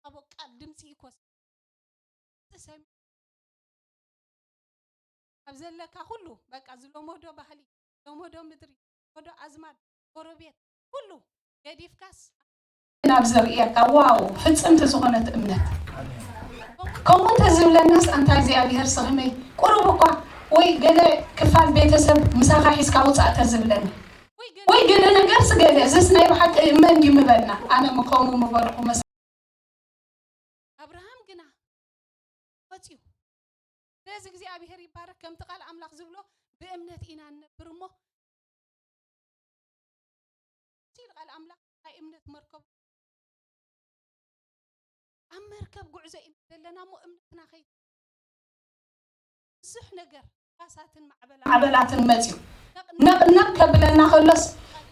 ኣቦ ቃል ድምፂ ይኮስ ትሰሚ ኣብ ዘለካ ኩሉ በቃ ዝለመዶ ባህሊ ለመዶ ምድሪ ለመዶ ኣዝማድ ጎረቤት ኩሉ ገዲፍካስ ናብ ዘርእየካ ዋው ፍፅምቲ ዝኾነት እምነት ከምኡ እንተዝብለናስ ኣንታ እግዚኣብሔር ስኽመይ ቁሩብ እኳ ወይ ገለ ክፋል ቤተሰብ ምሳኻ ሒዝካ ውፃእ ተዝብለኒ ወይ ገለ ነገር ስገለ እዝስ ናይ ብሓቂ መን ድዩ ምበልና ኣነ ምከሙ ምበልኩ መስ ኣብርሃም ግና ወፅዩ ስለዚ እግዚኣብሔር ይባረክ ከምቲ ቃል ኣምላኽ ዝብሎ ብእምነት ኢና ንነብር እሞ እቲ ቃል ኣምላኽ ናይ እምነት መርከብ ኣብ መርከብ ጉዕዞ ኢና ዘለና እሞ እምነትና ከይ ብዙሕ ነገር ፋሳትን ማዕበላትን መፅዩ ነቕነቕ ከብለና ከሎስ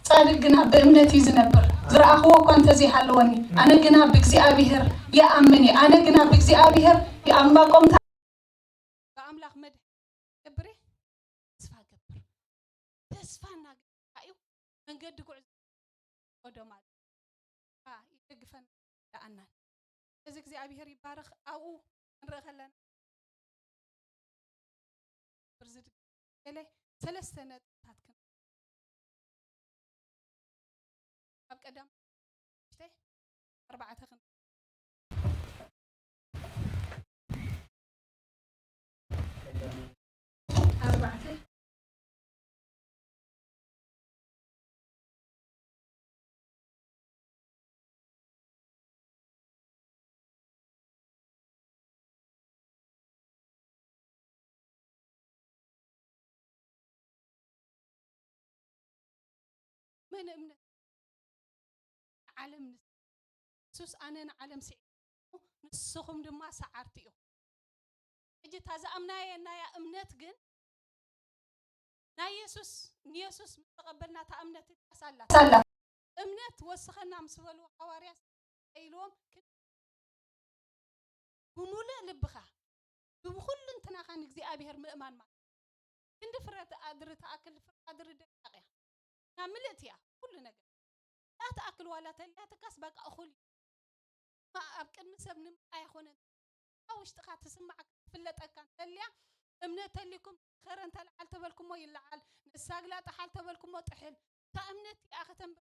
ፃድቅ ግና ብእምነት እዩ ዝነብር ዝረኣኽዎ እኳ እንተዘይሃለወኒ ኣነ ግና ብእግዚኣብሔር ይኣምን እየ ኣነ ግና ብእግዚኣብሔር ይኣምባቆምታ ብኣምላኽ መድሕ ገብር እየ ተስፋ ገብር ተስፋ እናገበርካ እዩ መንገዲ ጉዕዞ ወዶ ማለት ይደግፈን ይረዳኣናን እዚ እግዚኣብሔር ይባረኽ ኣብኡ ክንርኢ ከለና ብርዝድ ገለ ሰለስተ ነጥብታት ክን ኣብ ቀዳም ሽተ ኣርባዕተ ክን ኣርባዕተ መን እምነት ንዓለም ንስ- ንሱስ ኣነ ንዓለም ስዒ ንስኹም ድማ ሰዓርቲ ኢኹም ሕጂ እታ ዝኣምናየናያ እምነት ግን ናይ የሱስ ንየሱስ ምስ ተቐበልና እታ እምነት ትጣሳላ። እምነት ወስኸና ምስ በልዎ ሃዋርያ ኢልዎም፣ ብሙሉእ ልብኻ ብኩልንትናኻ ንእግዚኣብሔር ምእማን ማለት ክንዲ ፍረ ኣድሪ ትኣክል ፍረ ኣድሪ ደቂቕ እያ። ናብ ምልእቲ እያ ኩሉ ነገር። እያ ትኣክል ዋላ ተልያትካስ በቃ እኹል እዩ። ኣብ ቅድሚ ሰብ ንምርኣይ ኣይኮነን። ኣብ ውሽጥኻ ትስማዕ ትፍለጠካ እንተልያ እምነት ተሊኩም ከረን ተልዓል ተበልኩሞ ይለዓል፣ ንሳ ግላ ጥሓል ተበልኩሞ ጥሕል። እታ እምነት እያ ከተንብ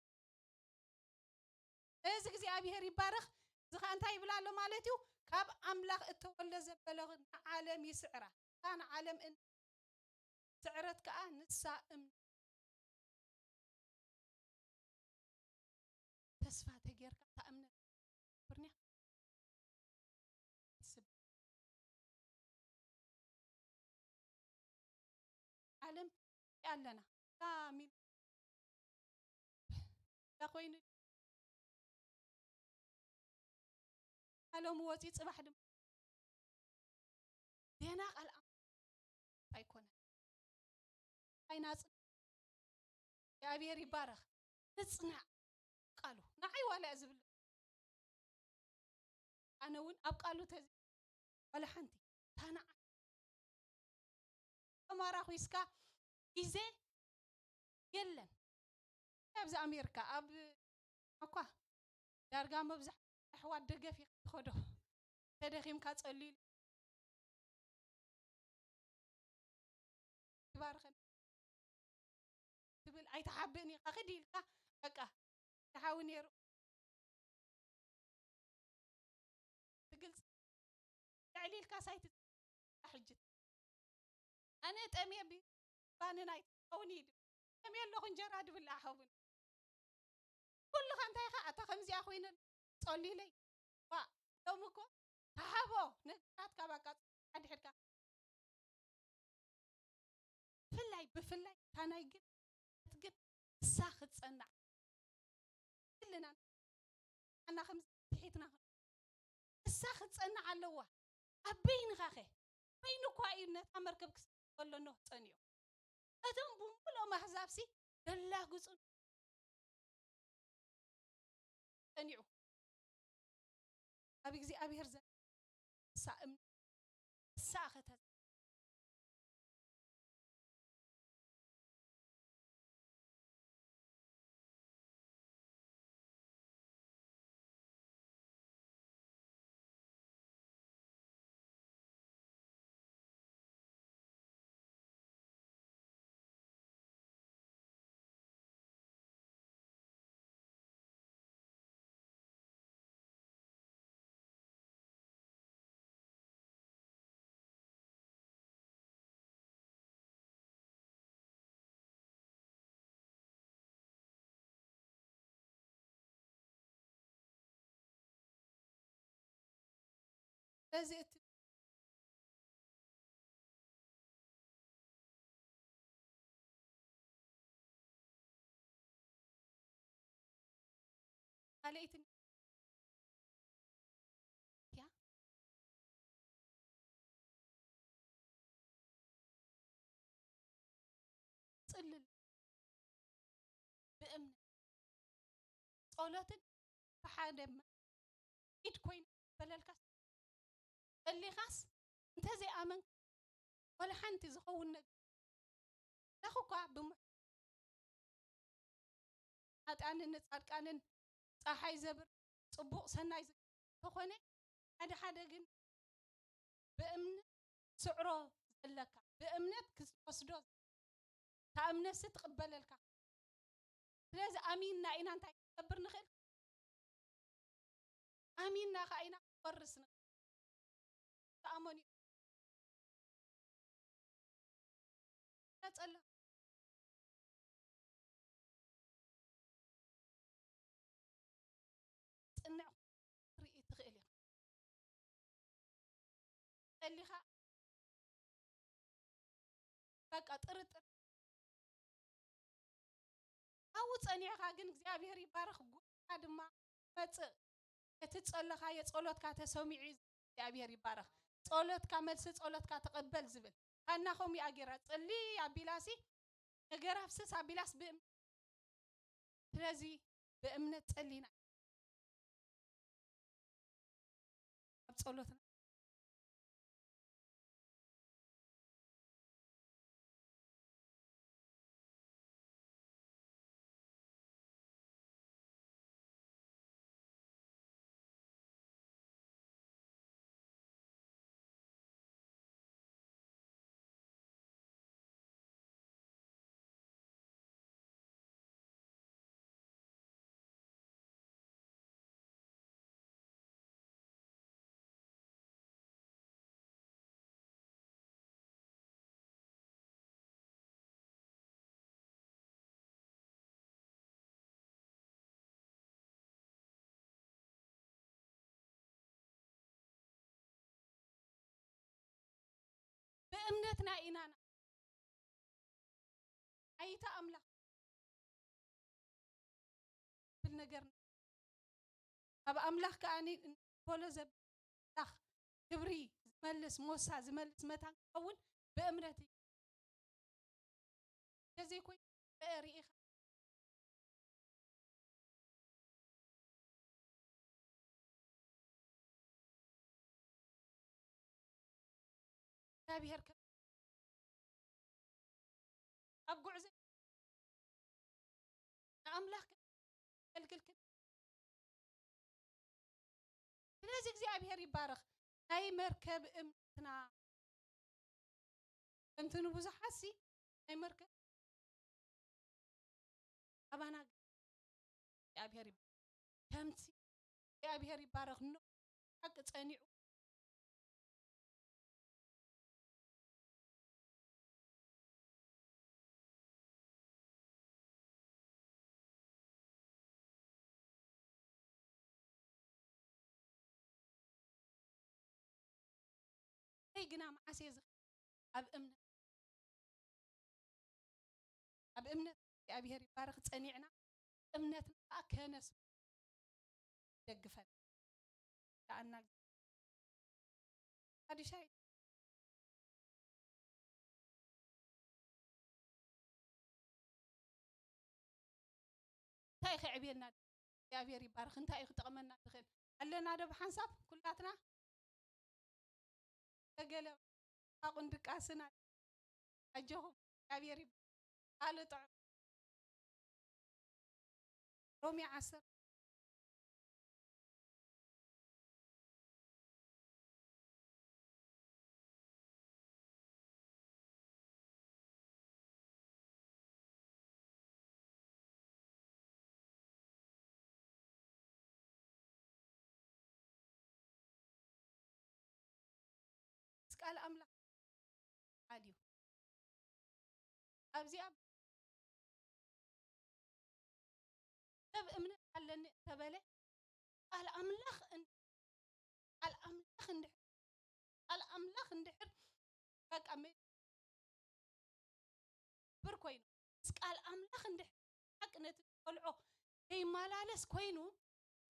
እዚ እግዚኣብሔር ይባረኽ። እዚ ኸዓ እንታይ ይብል ኣሎ ማለት እዩ? ካብ ኣምላኽ እተወልደ ዘበለ ንዓለም ይስዕራ። እታ ንዓለም እን-፣ ስዕረት ከኣ ንሳ እም-፣ ተስፋ ተጌርካ እታ እምነት ብርንያ ይስብ-፣ ዓለም ኣለና። እታ ሚል-፣ እታ ኮይኑ ዓለሙ ወፂኡ ጽባሕ ድማ ዜና ቃል ኣምላኽ ኣይኮነን። ኣይናጽ-፣ እግዚኣብሔር ይባረኽ። ንጽናዕ ቃሉ። ንዓይ ዋላ እያ ዝብል። ኣነ እውን ኣብ ቃሉ ተዚ-፣ ዋላ ሓንቲ ታናዓ ተማራኺስካ ግዜ የለን። ኣብዚ ኣሜሪካ ኣብ እኳ ዳርጋ መብዛሕትኡ ኣሕዋት ደገፍ እዩ ዝኸዶ። ተደኺምካ ጸልዩ ይባርኸን ትብል ኣይትሓብእን ኢኻ። ክዲ ኢልካ በቃ ተሓዊ ነይሩ ትግልጽ ልዕሊ ኢልካ ሳይቲ ሕጂ ኣነ ጠምየ ቢ-፣ ባንን ኣይትኸውን እዩ ድብል። ጠምየ ኣለኹ እንጀራ ድብል ኣኸውን። ኩልኻ እንታይ ኢኻ ኣታ ከምዚኣ ኮይነ ጸሊለይ። ዋ፣ ሎም እኮ ተሓቦ ነገራትካ በቃ ሓድሕድካ። ብፍላይ፣ ብፍላይ እታ ናይ ግን፣ ግን እሳ ክትጸናዕ። ክልና ኣና ከም ትሒትና እሳ ክትጸናዕ ኣለዋ። ኣብ በይንኻ ኸ? በይኑ እኳ እዩ ነታ መርከብ ክስሕብ ከሎ ኖህ ጸኒዑ። እቶም ብምሉኦም ኣህዛብሲ ደላግጹ ጸኒዑ። ኣብ እግዚኣብሔር ዘ-፣ እሳ እም-፣ እሳ ኸተ-፣ ስለዚ እቲ ካልኣይቲ እያ። ጽልል ብእምነት ጸሎትን ብሓደ መ-፣ ኢድ ኮይኑ በለልካስ ጸሊኻስ እንተዘይኣመንካ ወላ ሓንቲ ዝኸውን ነገር ኣምላኽ እኳ ብምሕ-፣ ኃጢኣንን ንጻድቃንን ጸሓይ ዘብር ጽቡቕ ሰናይ ዝ-፣ ተኾነ ሓደ ሓደ ግን ብእምነት ስዕሮ ዘለካ ብእምነት ክትወስዶ እታ እምነትሲ ትቕበለልካ። ስለዚ ኣሚንና ኢና እንታይ ክንገብር ንኽእል? ኣሚንና ኸዓ ኢና ክንወርስ ንኽእል። ተኣመኑ። ነጸላ ጽንዕ ክትርኢ ትኽእል ኢኻ። ጸሊኻ በቃ ጥርጥር ኣብኡ ጸኒዕኻ ግን እግዚኣብሔር ይባረኽ፣ ጎይታ ድማ መጽእ። እቲ ጸለኻዮ ጸሎትካ ተሰሚዑ እዩ። እግዚኣብሔር ይባረኽ። ጸሎትካ፣ መልሲ ጸሎትካ ተቐበል ዝብል። ሃና ከምኡ እያ ገይራ፣ ጽሊ ኣቢላሲ፣ ነገር ኣፍስስ ኣቢላስ ብእም-፣ ስለዚ ብእምነት ጸሊና ኣብ ጸሎትና ብእምነትና ኢና ና-፣ ኣይታ ኣምላኽ ብል ነገር ካብ ኣምላኽ ከኣ ንበሎ ዘብ-፣ ኣምላኽ ክብሪ ዝመልስ፣ ሞሳ ዝመልስ መታን ክኸውን ብእምነት እዩ። እንተዘይኮይኑ ርኢኻ እግዚኣብሔር ከ-፣ ኣብ ጉዕዞ ንኣምላኽ ከገልግል ከ-፣ ስለዚ እግዚኣብሔር ይባረኽ። ናይ መርከብ እምነትና ከምቲ ንብዙሓትሲ ናይ መርከብ ኣባና እግዚኣብሔር ይባረኽ። ከምቲ እግዚኣብሔር ይባረኽ፣ ኖህ ሓቂ ጸኒዑ ወይ ግና መዓስ እየ ዝኽ-፣ ኣብ እምነት፣ ኣብ እምነት እግዚኣብሔር ይባረኽ ጸኒዕና፣ እምነትና ከኣ ከነስ-፣ ይደግፈና። ከኣና ሓዲሻይ እንታይ ከዕብየና? እግዚኣብሔር ይባረኽ። እንታይ እዩ ክጠቕመና ዝኽእል? ኣለና ዶ ብሓንሳብ ኩላትና? ተገለ ኣቑን ድቃስና ኣጆኹም እግዚኣብሔር ይባረኽ። ቃሉ ጥዑም። ሮሜ ዓሰርተ ምስ ቃል ኣምላኽ ሓድ እዩ። ኣብዚኣ ሰብ እምነት ኣለኒ እንተበለ ቃል ኣምላኽ እን-፣ ቃል ኣምላኽ እንድሕር፣ ቃል ኣምላኽ እንድሕር በቃ መ-፣ ብር ኮይኑ፣ ምስ ቃል ኣምላኽ እንድሕር ሓቂ ነቲ ቆልዖ ከይመላለስ ኮይኑ፣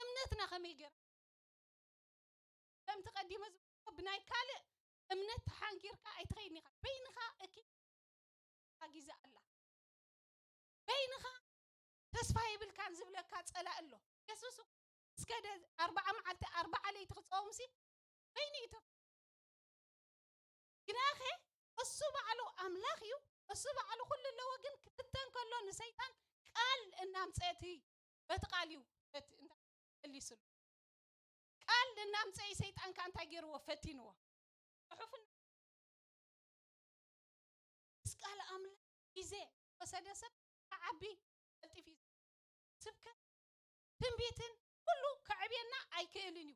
እምነትና ከመይ ገይራ? ከምቲ ቀዲመ ዝበልኩ፣ ብናይ ካልእ እምነት ተሓንጊርካ ኣይትኸይድን ኢኻ። በይንኻ እኪ ግዜ ኣላ። በይንኻ ተስፋ የብልካን ዝብለካ ጸላኢ ኣሎ። የሱስ እኮ እስከ ደ-፣ ኣርብዓ መዓልቲ ኣርብዓ ለይቲ ክጸውምሲ በይኑ እዩ ተፍ-፣ ግናኸ እሱ ባዕሉ ኣምላኽ እዩ፣ እሱ ባዕሉ ኩሉ ኣለዎ። ግን ክፍተን ከሎ ንሰይጣን ቃል እናምጸ እቲ በቲ ቃል እዩ በቲ እንታይ መሊስሉ። ቃል እናምጸ እዩ ሰይጣን ከኣ እንታይ ገይርዎ? ፈቲንዎ። ጽሑፍን ምስ ቃል ኣምላኽ ግዜ ወሰደ ሰብ ክዓቢ ቀልጢፉ እዩ። ስብከት ትንቢትን ኩሉ ከዕብየና ኣይክእልን እዩ።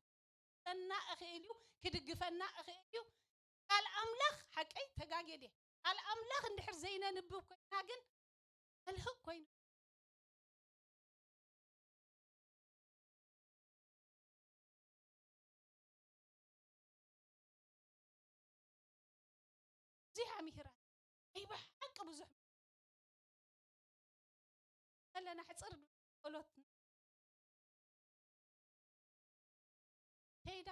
ክፈና እኽእል እዩ፣ ክድግፈና እኽእል እዩ። ቃል ኣምላኽ ሓቀይ ተጋጌደ። ቃል ኣምላኽ እንድሕር ዘይነንብብ ኮይና ግን መልህቕ ኮይኑ እዚኣ ምሂራት ናይ ብሓቂ ብዙሕ ከለና ሕጽር ጸሎት ከይዳ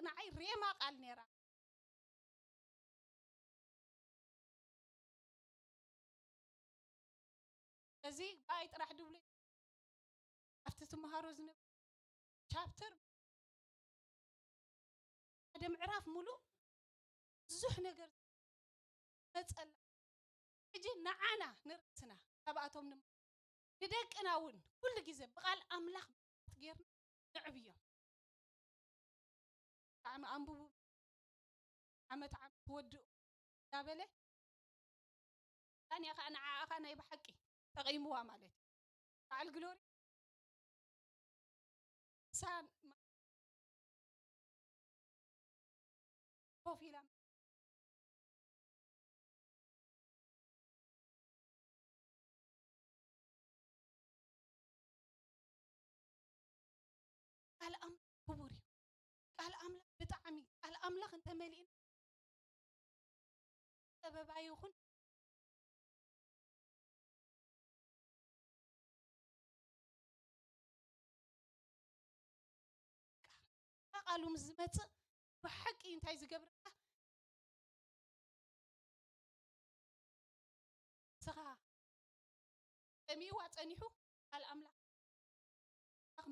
ንዓይ ሬማ ቃል ነይራ። እዚ ብኣይ ጥራሕ ድብሉ ኣብቲ ትመሃሮ ዝነበረ ቻፕተር ሓደ ምዕራፍ ሙሉእ ብዙሕ ነገር መጸላ። ሕጂ ንዓና ንርእስና ካብኣቶም ንመሃር። ንደቅና እውን ኩሉ ግዜ ብቓል ኣምላኽ ጌርና ነዕብዮም። ብጣዕሚ ኣንብቡ፣ ዓመት ዓመት ትወድኡ እንዳበለ፣ ታንያ ከኣ ንዓኣ ከኣ ናይ ብሓቂ ጠቒምዋ ማለት እዩ። በዓል ግሎሪ ንሳ ኮፍ ኢላ ቃል ኣምላኽ ክቡር እዩ። ቃል ኣምላኽ ብጣዕሚ፣ ቃል ኣምላኽ እንተመሊእና፣ ጸበባ ይኹን ቃሉ ምስ ዝመጽእ ብሓቂ እንታይ ዝገብረካ? ንስኻ ጠሚዋ ጸኒሑ ቃል ኣምላኽ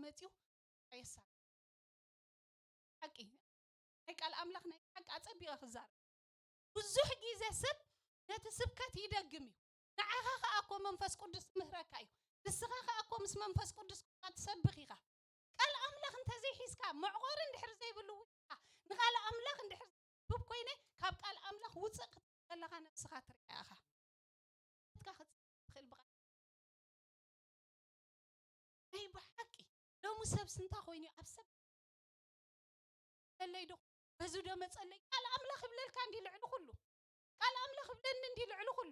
መጺኡ ኣየሳር ሓቂ ናይ ቃል ኣምላኽ ናይ ሓቂ ኣጸቢቐ ክዛረብ። ብዙሕ ግዜ ሰብ ነቲ ስብከት ይደግም እዩ። ንዓኻ ከኣ እኮ መንፈስ ቅዱስ ምህረካ እዩ። ንስኻ ከኣ እኮ ምስ መንፈስ ቅዱስ እኳ ትሰብኽ ኢኻ። ቃል ኣምላኽ እንተዘይሒዝካ፣ መዕቆሪ እንድሕር ዘይብሉ ውዒልካ፣ ንቃል ኣምላኽ እንድሕር ዘይብብ ኮይነ፣ ካብ ቃል ኣምላኽ ውፅእ ክትብል ከለኻ ነብስኻ ትሪኣ ኢኻ። ናትካ ክጽእ ትኽእል ብቓል ናይ ብሓቂ ሎሚ ሰብሲ እንታይ ኮይኑ እዩ? ኣብ ሰብ ለለይ ዶ በዚ ዶ መጸለይ ቃል ኣምላኽ ይብለልካ እንዲ ልዕሊ ኩሉ ቃል ኣምላኽ ይብለኒ እንዲ ልዕሊ ኩሉ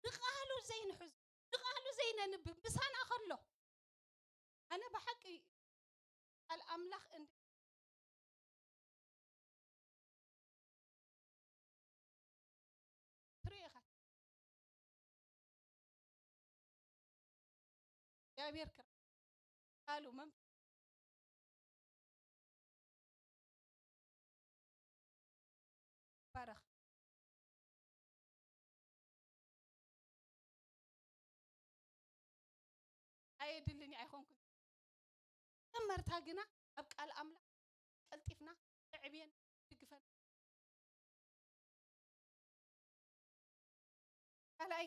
ንቃሉ ዘይንሕዝ ንቃሉ ዘይነንብብ ምሳና ከሎ ኣነ ብሓቂ ቃል ኣምላኽ እንዲ ትሪኦ ኢኻ እግዚኣብሔር ክራ ቃሉ መንፈስ ባረኽ ኣየድልን ኣይኾንኩን መጀመርታ ግና ኣብ ቃል ኣምላኽ ቀልጢፍና ተዕብየን ትድግፈን ካልኣይ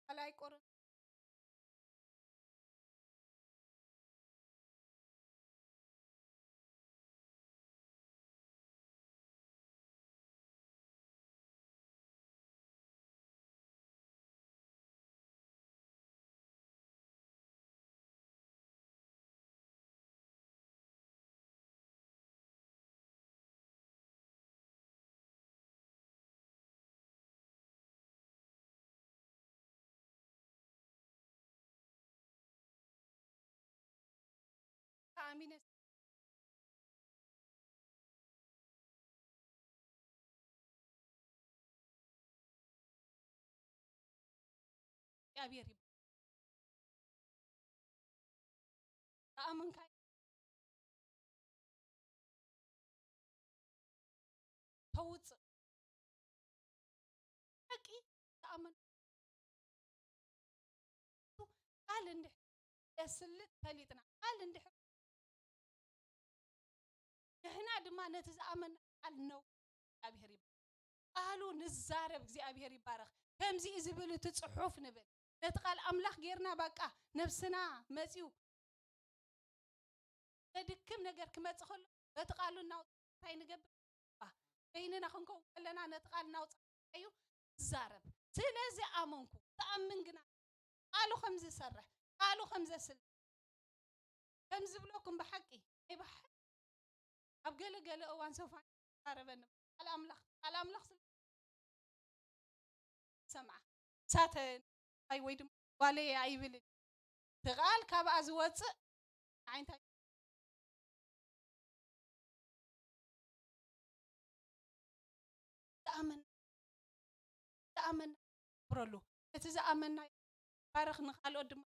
ካልኣይ ቆሮንቶስ ኣሚነ እግዚኣብሔር ይባረክ። ዝኣመንካዮ ተውፅእ። ሓቂ ዝኣመን ቃል እንድሕር የስልጥ ፈሊጥና ቃል እንድሕር ንሕና ድማ ነቲ ዝኣመና ቃል ነው እግዚኣብሔር ይባረክ። ቃሉ ንዛረብ እግዚኣብሔር ይባረክ። ከምዚ እዩ ዝብል እቲ ጽሑፍ ንብል ነቲ ቃል ኣምላኽ ጌርና በቃ ነብስና መጺኡ ዘድክም ነገር ክመጽእ ከሎ በቲ ቃሉ እናውጽእ እንታይ ንገብር በይንና ክንከውን ከለና ነቲ ቃል እናውጽእ እዩ ዝዛረብ። ስለዚ ኣመንኩ። ተኣምን ግና ቃሉ ከም ዝሰርሕ ቃሉ ከም ዘስል ከም ዝብለኩም ብሓቂ ናይ ብሓቂ ኣብ ገለ ገለ እዋን ሶፋን ይዛረበኒ ቃል ኣምላኽ ቃል ኣምላኽ ስለ ሰምዓ ሳተ ኣይ ወይ ድማ ጓለየ ኣይብልን እቲ ቃል ካብኣ ዝወፅእ ንዓይ እንታይ ዝኣመን ዝኣመን ብረሉ እቲ ዝኣመና ባረኽ ንኻልኦት ድማ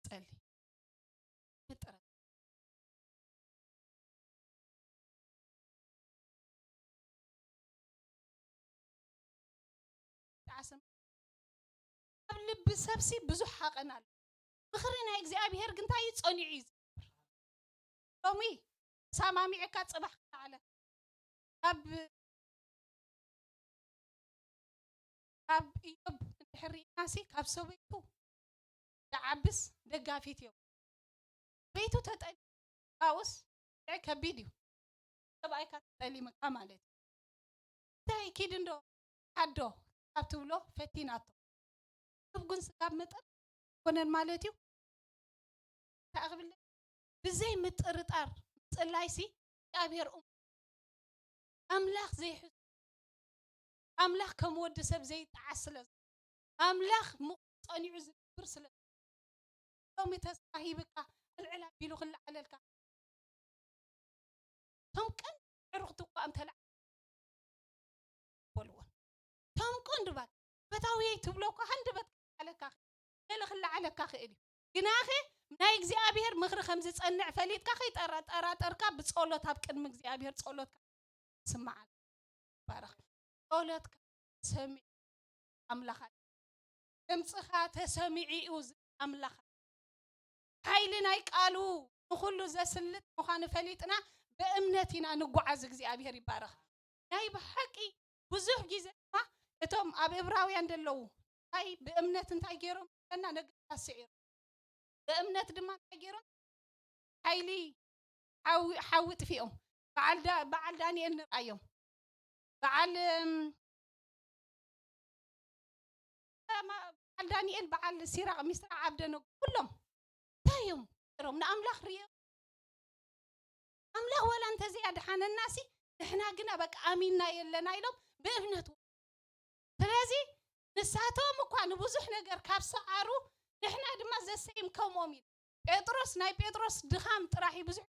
ጠሊ ምጥረ ጣዕስም ኣብ ልቢ ሰብሲ ብዙሕ ሓቐን ኣሎ። ምኽሪ ናይ እግዚኣብሔር ግን እንታይ እዩ? ጸኒዑ እዩ ዝነብር። ሎሚ ሰማሚዕካ ጽባሕ ክነዓለ ካብ ካብ ኢዮብ እንድሕር ርኢናሲ ካብ ሰበይቱ ደዓብስ ደጋፊት እዮም። ሰበይቱ ተጠሊ ካውስ ከቢድ እዩ። ሰብኣይካ ተጠሊምካ ማለት እዩ። እንታይ ኪድ እንዶ ሓዶ ካብ ትብሎ ፈቲናቶ። ክብ ጉን ስጋብ መጠን ኮነን ማለት እዩ። እንታይ ክብል ብዘይ ምጥርጣር ምጽላይሲ እግዚኣብሔር እሙ ኣምላኽ ዘይሕሱ ኣምላኽ ከም ወዲ ሰብ ዘይጠዓስ ስለ ኣምላኽ ምቑ ጸኒዑ ዝነብር ስለ ሎሚ ተስፋ ሂብካ ዕልዕል ኣቢሉ ክለዓለልካ እቶም ቀን ዕሩኽቲ እኳ እንተለዓ በልዎ እቶም ቀንዲ ባል ፈታውየይ ትብሎ እኳ ሃንደበት ክለዓለካ ገለ ክለዓለካ ክእል እዩ። ግናኸ ናይ እግዚኣብሔር ምኽሪ ከም ዝጸንዕ ፈሊጥካ ከይጠራጠራጠርካ ብጸሎት ኣብ ቅድሚ እግዚኣብሔር ጸሎትካ ስማዓል ባረኽ ጸሎትካ ሰሚዕ ኣምላኻ ድምፅኻ ተሰሚዑ እዩ ኣምላኻ ሓይሊ ናይ ቃሉ ንኹሉ ዘስልጥ ምዃኑ ፈሊጥና ብእምነት ኢና ንጓዓዝ። እግዚኣብሔር ይባረኽ። ናይ ብሓቂ ብዙሕ ግዜ ድማ እቶም ኣብ እብራውያን ዘለዉ እንታይ ብእምነት እንታይ ገይሮም ኣለና ነገርታት ስዒሮም ብእምነት ድማ እንታይ ገይሮም ሓይሊ ሓዊ ሓዊ ጥፊኦም በዓል ዳ- በዓል ዳንኤል ንርኣዮም በዓል እም፣ በዓል ዳንኤል በዓል ሲራቅ ሚስራቅ ዓብደነጎ ኩሎም እንታይ እዮም ሮም ንኣምላኽ ርዮ ኣምላኽ ዋላ እንተዘይ ኣድሓነናሲ ንሕና ግና በቃ ኣሚንና የለና ኢሎም ብእምነት ስለዚ ንሳቶም እኳ ንብዙሕ ነገር ካብ ሰዓሩ ንሕና ድማ ዘሰይም ከምኦም ኢሉ ጴጥሮስ ናይ ጴጥሮስ ድኻም ጥራሕ እዩ ብዙሕ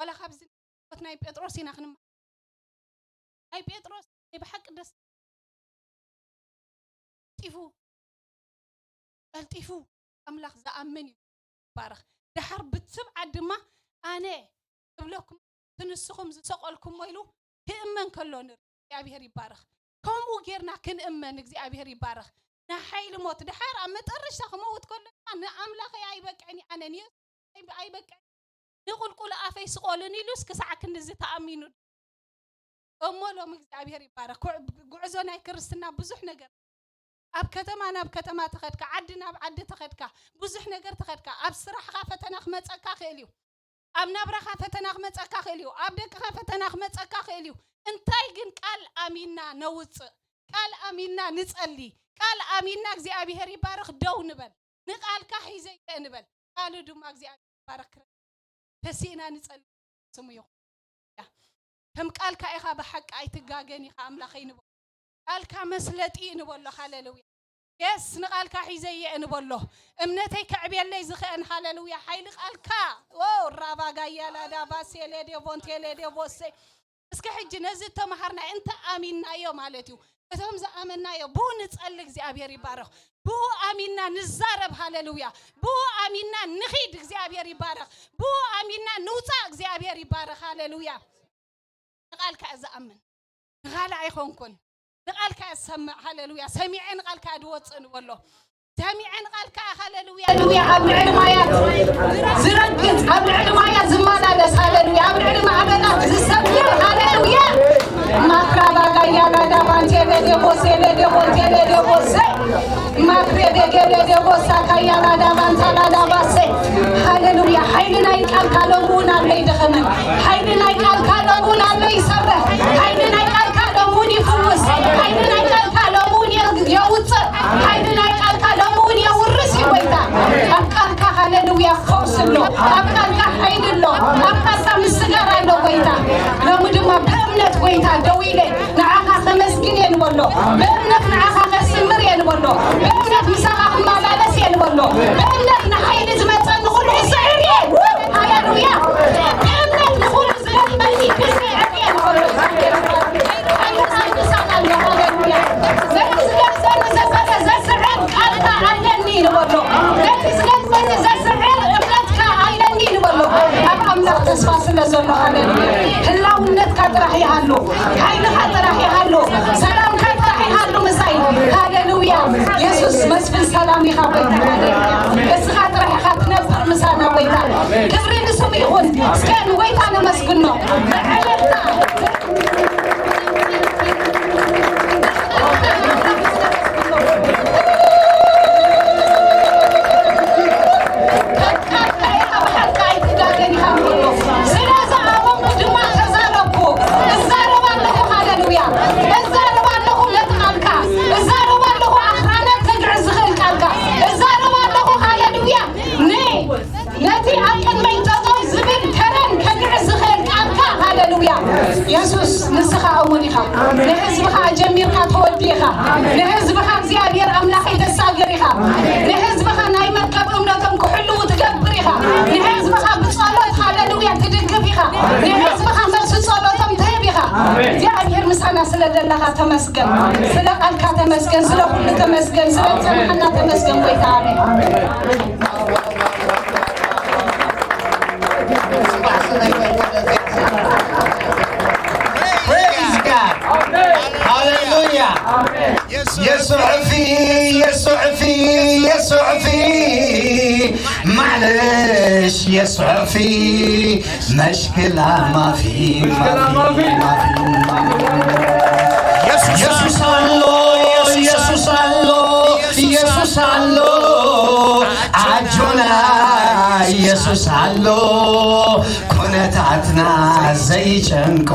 ዋላ ካብዚ ናይ ጴጥሮስ ኢና ክንማ ናይ ጴጥሮስ ናይ ብሓቂ ደስ ጢፉ ቀልጢፉ ኣምላኽ ዝኣምን እዩ ይባረኽ። ድሓር ብትብዓት ድማ ኣነ እብለኩም እቲ ንስኹም ዝሰቐልኩሞ ኢሉ ክእመን ከሎ ንርኢ። እግዚኣብሔር ይባረኽ። ከምኡ ጌርና ክንእመን እግዚኣብሔር ይባረኽ። ንሓይሊ ሞት ድሓር ኣብ መጠረሽታ ክመውት ከሎ ድማ ንኣምላኸይ ኣይበቅዕን ኣነ ንየሱስ ኣይበቅዕን ንቁልቁል ኣፈይ ስቆልን ኢሉስ ክሳዕ ክንድዚ ተኣሚኑ እሞ ሎም እግዚኣብሔር ይባረክ። ጉዕ- ጉዕዞ ናይ ክርስትና ብዙሕ ነገር ኣብ ከተማ ናብ ከተማ ተኸድካ ዓዲ ናብ ዓዲ ተኸድካ ብዙሕ ነገር ተኸድካ ኣብ ስራሕኻ ፈተና ክመፀካ ክእል እዩ። ኣብ ናብራኻ ፈተና ክመፀካ ክእል እዩ። ኣብ ደቅኻ ፈተና ክመፀካ ክእል እዩ። እንታይ ግን ቃል ኣሚንና ነውፅእ፣ ቃል ኣሚንና ንፀሊ፣ ቃል ኣሚንና እግዚኣብሔር ይባረክ ደው ንበል። ንቃልካ ሒዘ ይተ ንበል። ቃሉ ድማ እግዚኣብሔር ይባረክ። ተሲእና ንጸሊ ስሙ ይኹን። ከም ቃልካ ኢኻ ብሓቂ ኣይትጋገን ኢኻ ኣምላኸይ ንበሎ። ቃልካ መስለጢ ንበሎ። ሃሌሉያ። የስ ንቃልካ ሒዘ እየ ንበሎ። እምነተይ ከዕብየለይ ዝኽእን ሃሌሉያ ሓይሊ ቃልካ። ኦ ራባ ጋያ ላዳ ባሴ ሌዴ ቦንቴ ሌዴ ቦሴ እስከ ሕጂ ነዚ እተምሃርናዮ እንተ ኣሚንናዮ ማለት እዩ። እቶም ዝኣመንናዮ ብኡ ንጸሊ እግዚኣብሔር ይባረኽ። ብኡ ኣሚንና ንዛረብ ሃሌሉያ። ብኡ ኣሚንና ንኺድ እግዚኣብሔር ይባረኽ። ብኡ ኣሚንና ንውጻእ እግዚኣብሔር ይባረኽ ሃሌሉያ። ንቓልካ እየ ዝኣምን ንኻልእ ኣይኾንኩን። ንቓልካ እየ ዝሰምዕ ሃሌሉያ። ሰሚዐ ንቓልካ እየ ድወጽእ ንበሎ። ሰሚዐ ንቓልካ እየ ሃሌሉያ። ሃሌሉያ ኣብ ልዕሊ ማያት ዝረግጽ ኣብ ልዕሊ ማያት ዝመላለስ ሃሌሉያ ኣብ ልዕሊ ማዕበላት ዝሰግር ሃሌሉያ። ማክራባ ጋያ ጋዳ ባንቴ ለዴቦሴ ለዴቦንቴ ለዴቦሴ ማክሬ ደጌ ለዴቦሳ ካያ ጋዳ ባንታ ጋዳ ባሴ ሃሌሉያ። ሓይሊ ናይ ቃልካ ሎምውን ኣለይ ደኸመን ሓይሊ ናይ ቃልካ ሎምውን ኣለይ ይሰርሕ ሓይሊ ናይ ቃልካ ሎምውን ይፍውስ ሓይሊ ናይ ቃልካ ሎምውን የውፅእ ሓይሊ ናይ ቃልካ ሎምውን የውርስ እዩ ጎይታ። ኣብ ቃልካ ሃሌሉያ ፈውስ ኣሎ። ኣብ ቃልካ ሓይሊ ኣሎ። ኣብ ቃልካ ምስጋር ኣሎ ጎይታ። ሎሚ ድማ ብእምነት ጎይታ ደው ኢለ ንዓኻ ከመስግን እየ ንበሎ። ብእምነት ንዓኻ ከስምር እየ ንበሎ። ብእምነት ምሳኻ ክመላለስ እየ ንበሎ። ብእምነት ንሓይሊ ዝመፀኒ ኩሉ ክስዕር እየ። ሃሌሉያ። ብእምነት ንኹሉ ዝለመኒ ክስዕር እየ ንበሎ። ሓይሊ ምሳኻ ኣሎ። ሃሌሉያ። ዘዝገርዘኒ ዘበለ ዘስዕር ቃልካ ኣለኒ ንበሎ። ተስፋ ስለ ዘሎ፣ ሃሌሉያ። ህላውነትካ ጥራሕ ይሃሉ፣ ሓይልኻ ጥራሕ ይሃሉ፣ ሰላምካ ጥራሕ ይሃሉ ምሳይ። ሃሌሉያ። የሱስ መስፍን ሰላም ኢኻ፣ ጎይታ፣ ሃሌሉያ። እስኻ ጥራሕ ኢኻ ትነብር ምሳና፣ ጎይታ። ክብሪ ንስሙ ይኹን። እስከ ንጎይታ ነመስግኖ ብዕልልታ። ስለዚ ኣበምኩ ድማ ተዛረብኩ። እዛረብ ኣለኹ፣ ሃሌሉያ። እዛረብ ኣለኹ ነቲ ቃልካ። እዛረብ ኣለኹ ኣኽራናት ከግዕዝ ዝኽእል ቃልካ። እዛረብ ኣለኹ፣ ሃሌሉያ። ን-፣ ነቲ ኣብ ቅድመይ ጠጠው ዝብል ከረን ከግዕዝ ዝኽእል ቃልካ፣ ሃሌሉያ። የሱስ፣ ንስኻ እሙን ኢኻ። ንህዝብኻ ጀሚርካ ተወዲ ኢኻ። ንህዝብኻ እግዚኣብሔር ኣምላኸይ ተሳግር ኢኻ። ንህዝብኻ ናይ መርከብ እምነቶም ክሕልዉ ትገብር ኢኻ። ንህዝብኻ ብጸሎት፣ ሃሌሉያ፣ ትድግፍ ኢኻ። ንህዝብኻ መልሲ ጸሎቶም ትህብ ኢኻ። እግዚኣብሔር ምሳና ስለ ዘለኻ ተመስገን። ስለ ቃልካ ተመስገን። ስለ ኩሉ ተመስገን። ስለ ዝጸናሕና ተመስገን ጎይታ። ኣሜን። Praise God. Hallelujah. የስዕፊ፣ የስዕፊ፣ የስዕፊ፣ ማዕለሽ የስዕፊ፣ መሽክላ ማፊ፣ ማፊ፣ ማፊ። የሱስ ኣሎ፣ የሱስ ኣሎ፣ የሱስ ኣሎ፣ ኣጆና የሱስ ኣሎ፣ ኩነታትና ዘይጨንቆ።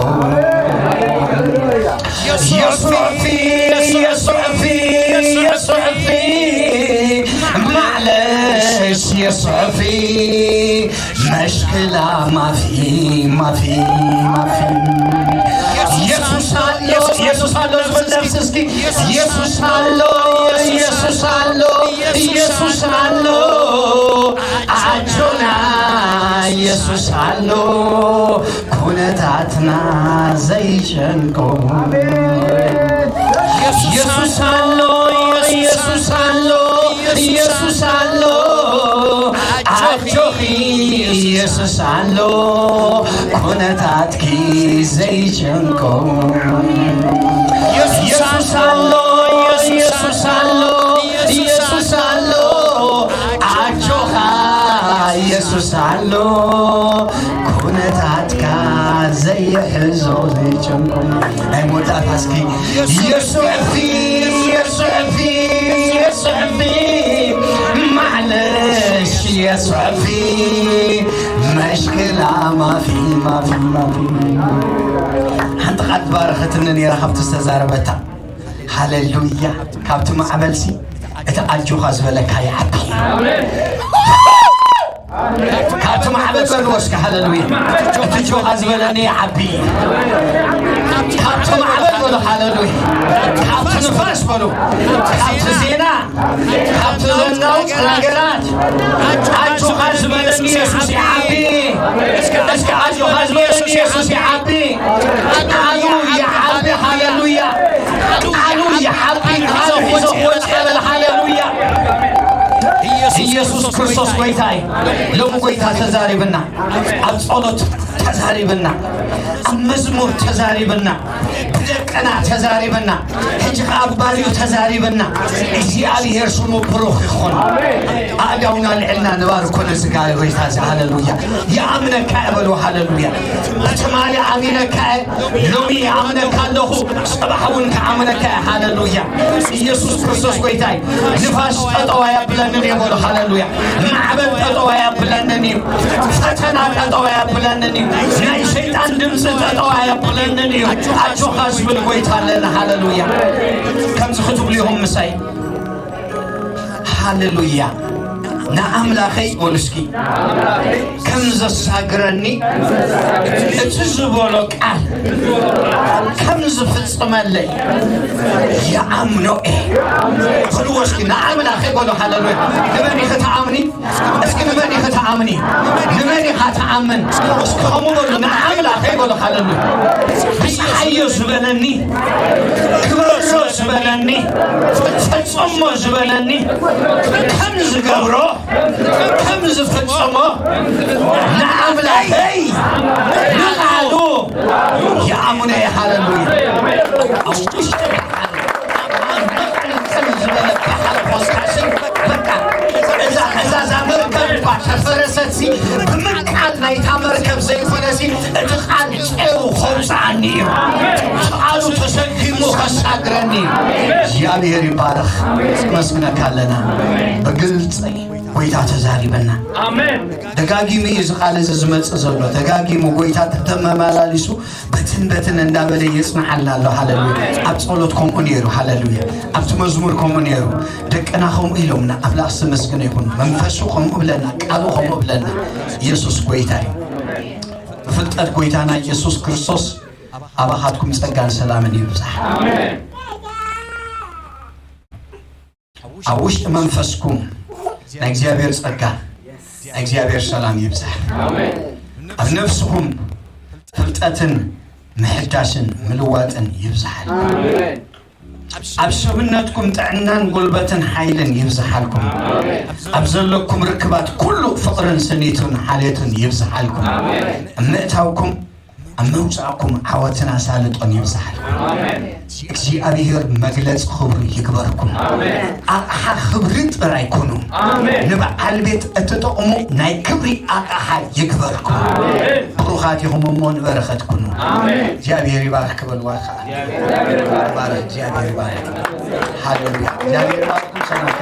የስዕፊ፣ የስዕፊ፣ የስዕፊ፣ ማዕለሽ የስዕፊ፣ መሽክላ ማፊ፣ ማፊ፣ ማፊ። የሱስ ኣሎ፣ የሱስ ኣሎ ዝብል ነፍሲ እስኪ። የሱስ ኣሎ፣ የሱስ ኣሎ፣ የሱስ ኣሎ፣ ኣጆና የሱስ ኣሎ፣ ኩነታትና ዘይጨንቆ። የሱስ ኣሎ፣ የሱስ ኣሎ፣ የሱስ ኣሎ፣ ኣጆኺ የሱስ ኣሎ፣ ኩነታትኪ ዘይጨንቆ። የሱስ ኣሎ፣ የሱስ ኣሎ፣ የሱስ ኣሎ፣ ኣጆኻ የሱስ ኣሎ፣ ኩነታትካ ዘይሕዞ ዘይጨንቆ። ናይ መወዳእታ እስኪ። የስዕፊ፣ የስዕፊ፣ የስዕፊ፣ ማዕለሽ የስዕፊ፣ መሽክላ ማፊ፣ ማፊ፣ ማፊ። ሓንቲ ቃል ባረኸትኒ ነይራ ካብቲ ዝተዛረበታ። ሃሌሉያ። ካብቲ ማዕበልሲ እቲ ኣጆኻ ዝበለካ ይዓቢ። ካብቲ ማዕበል በልዎ እስከ ሃሌሉያ። እቲ ጆኻ ዝበለኒ ይዓቢ። ካብቲ ማዕበል በሉ ሃሌሉያ። ካብቲ ንፋስ በሉ። ካብቲ ዜና፣ ካብቲ ዘናውጽ ነገራት ኣጆኻ ዝበለኒ የሱስ ይዓቢ። እስከ ኣጆኻ ዝበለኒ የሱስ ይዓቢ። ቃሉ ይዓቢ፣ ሃሌሉያ። ቃሉ ይዓቢ፣ ቃሉ ሒዘ ክወጽእ በል፣ ሃሌሉያ። ኢየሱስ ክርስቶስ ጎይታ እዩ። ሎሚ ጎይታ ተዛሪብና፣ ኣብ ጸሎት ተዛሪብና፣ ኣብ መዝሙር ተዛሪብና፣ ብደቅና ተዛሪብና፣ ሕጂ ኸዓ ኣብ ባሪኡ ተዛሪብና። እግዚኣብሔር ስሙ ብሩኽ ይኹን። ኣእዳውና ኣልዒልና ንባርኮ ነዚ ጋር ጎይታ እዚ። ሃሌሉያ። ይኣምነካ እየ በሉ። ሃሌሉያ። ትማሊ ኣሚነካ እየ፣ ሎሚ ይኣምነካ ኣለኹ፣ ጽባሕ እውን ክኣምነካ እየ። ሃሌሉያ። ኢየሱስ ክርስቶስ ጎይታ እዩ። ንፋስ ጠጠው ኣየብለንን እየ በሉ። ሃሌሉያ። ማዕበል ጠጠው ኣየብለንን እዩ። ፈተና ጠጠው ኣየብለንን እዩ። ናይ ሰይጣን ድምፂ ጠጠው ኣየብለንን እዩ። ኣጆኻ ዝብል ጎይታ ኣለና። ሃሌሉያ። ከምዚ ክትብሉ ኢኹም ምሳይ። ሃሌሉያ። ንኣምላኸይ በሉ እስኪ። ከም ዘሳግረኒ እቲ ዝበሎ ቃል ከም ዝፍጽመለይ ይኣምኖ እየ። በልዎ እስኪ ንኣምላኸይ በሉ። ሃሌሉያ። ንመን ኢኺ ትኣምኒ? እስኪ ንመን ኢኺ ትኣምኒ? ንመን ኢኻ ትኣምን? እስኪ ከምኡ በሉ፣ ንኣምላኸይ በሉ። ሃሌሉያ። ክጽሓዮ ዝበለኒ፣ ክበርሶ ዝበለኒ፣ ክፈጽሞ ዝበለኒ ከም ዝገብሮ፣ ከም ዝፈጽሞ፣ ንኣምላኸይ ኣሙነ። ሃለሉያ። ኣብ ውሽጢ ባሕሪ፣ ኣብ መቐልቀል ዝበለ ባሕሪ ኮስካሲ፣ በቃ፣ እዛ፣ እዛ፣ እዛ መርከብ እኳ ተፈረሰትሲ፣ ብምንቃት ናይታ መርከብ ዘይኮነሲ፣ እቲ ቃል ጨሩ ከውፅኣኒ እዩ። እቲ ቃሉ ተሰኪሙ ከሳግረኒ እዩ። እግዚኣብሔር ይባረኽ። መስግነካ ኣለና። ብግልፂ ጎይታ ተዛሪበና። ኣሜን። ደጋጊሙ እዩ እዚ ቃል እዚ ዝመጽእ ዘሎ። ደጋጊሙ ጎይታ ተመላሊሱ በትን በትን እንዳበለ የጽንዓልና ኣሎ። ሃለሉያ። ኣብ ጸሎት ከምኡ ነይሩ። ሃለሉያ። ኣብቲ መዝሙር ከምኡ ነይሩ። ደቅና ከምኡ ኢሎምና፣ ኣምላኽ ዝተመስገነ ይኹን። መንፈሱ ከምኡ ብለና፣ ቃሉ ከምኡ ብለና። ኢየሱስ ጎይታ እዩ። ብፍልጠት ጎይታና ኢየሱስ ክርስቶስ ኣባኻትኩም ጸጋን ሰላምን ይብዛሕ። ኣብ ውሽጢ መንፈስኩም ናይ እግዚኣብሔር ጸጋ፣ ናይ እግዚኣብሔር ሰላም ይብዛሕ። ኣብ ነፍስኹም ፍልጠትን ምሕዳስን ምልዋጥን ይብዛሓል። ኣብ ሰብነትኩም ጥዕናን ጉልበትን ሓይልን ይብዛሓልኩም። ኣብ ዘለኩም ርክባት ኩሉ ፍቕርን ስኒቱን ሓልዮትን ይብዛሓልኩም። ኣብ ምእታውኩም ኣብ መውፃእኩም ዓወትን ኣሳልጦን ይብዛሓልኩም። እግዚኣብሔር መግለፂ ክብሩ ይግበርኩም። ኣቕሓ ክብሪ ጥራይ ኩኑ። ንበዓል ቤት እትጠቕሙ ናይ ክብሪ ኣቕሓ ይግበርኩም። ብሩኻት ኢኹም እሞ ንበረኸት ኩኑ። እግዚኣብሔር ይባርክ ክበልዋ ከዓ። ይባርክ፣ እግዚኣብሔር ይባርክ። ሃሌሉያ። እግዚኣብሔር ይባርክ። ሰላም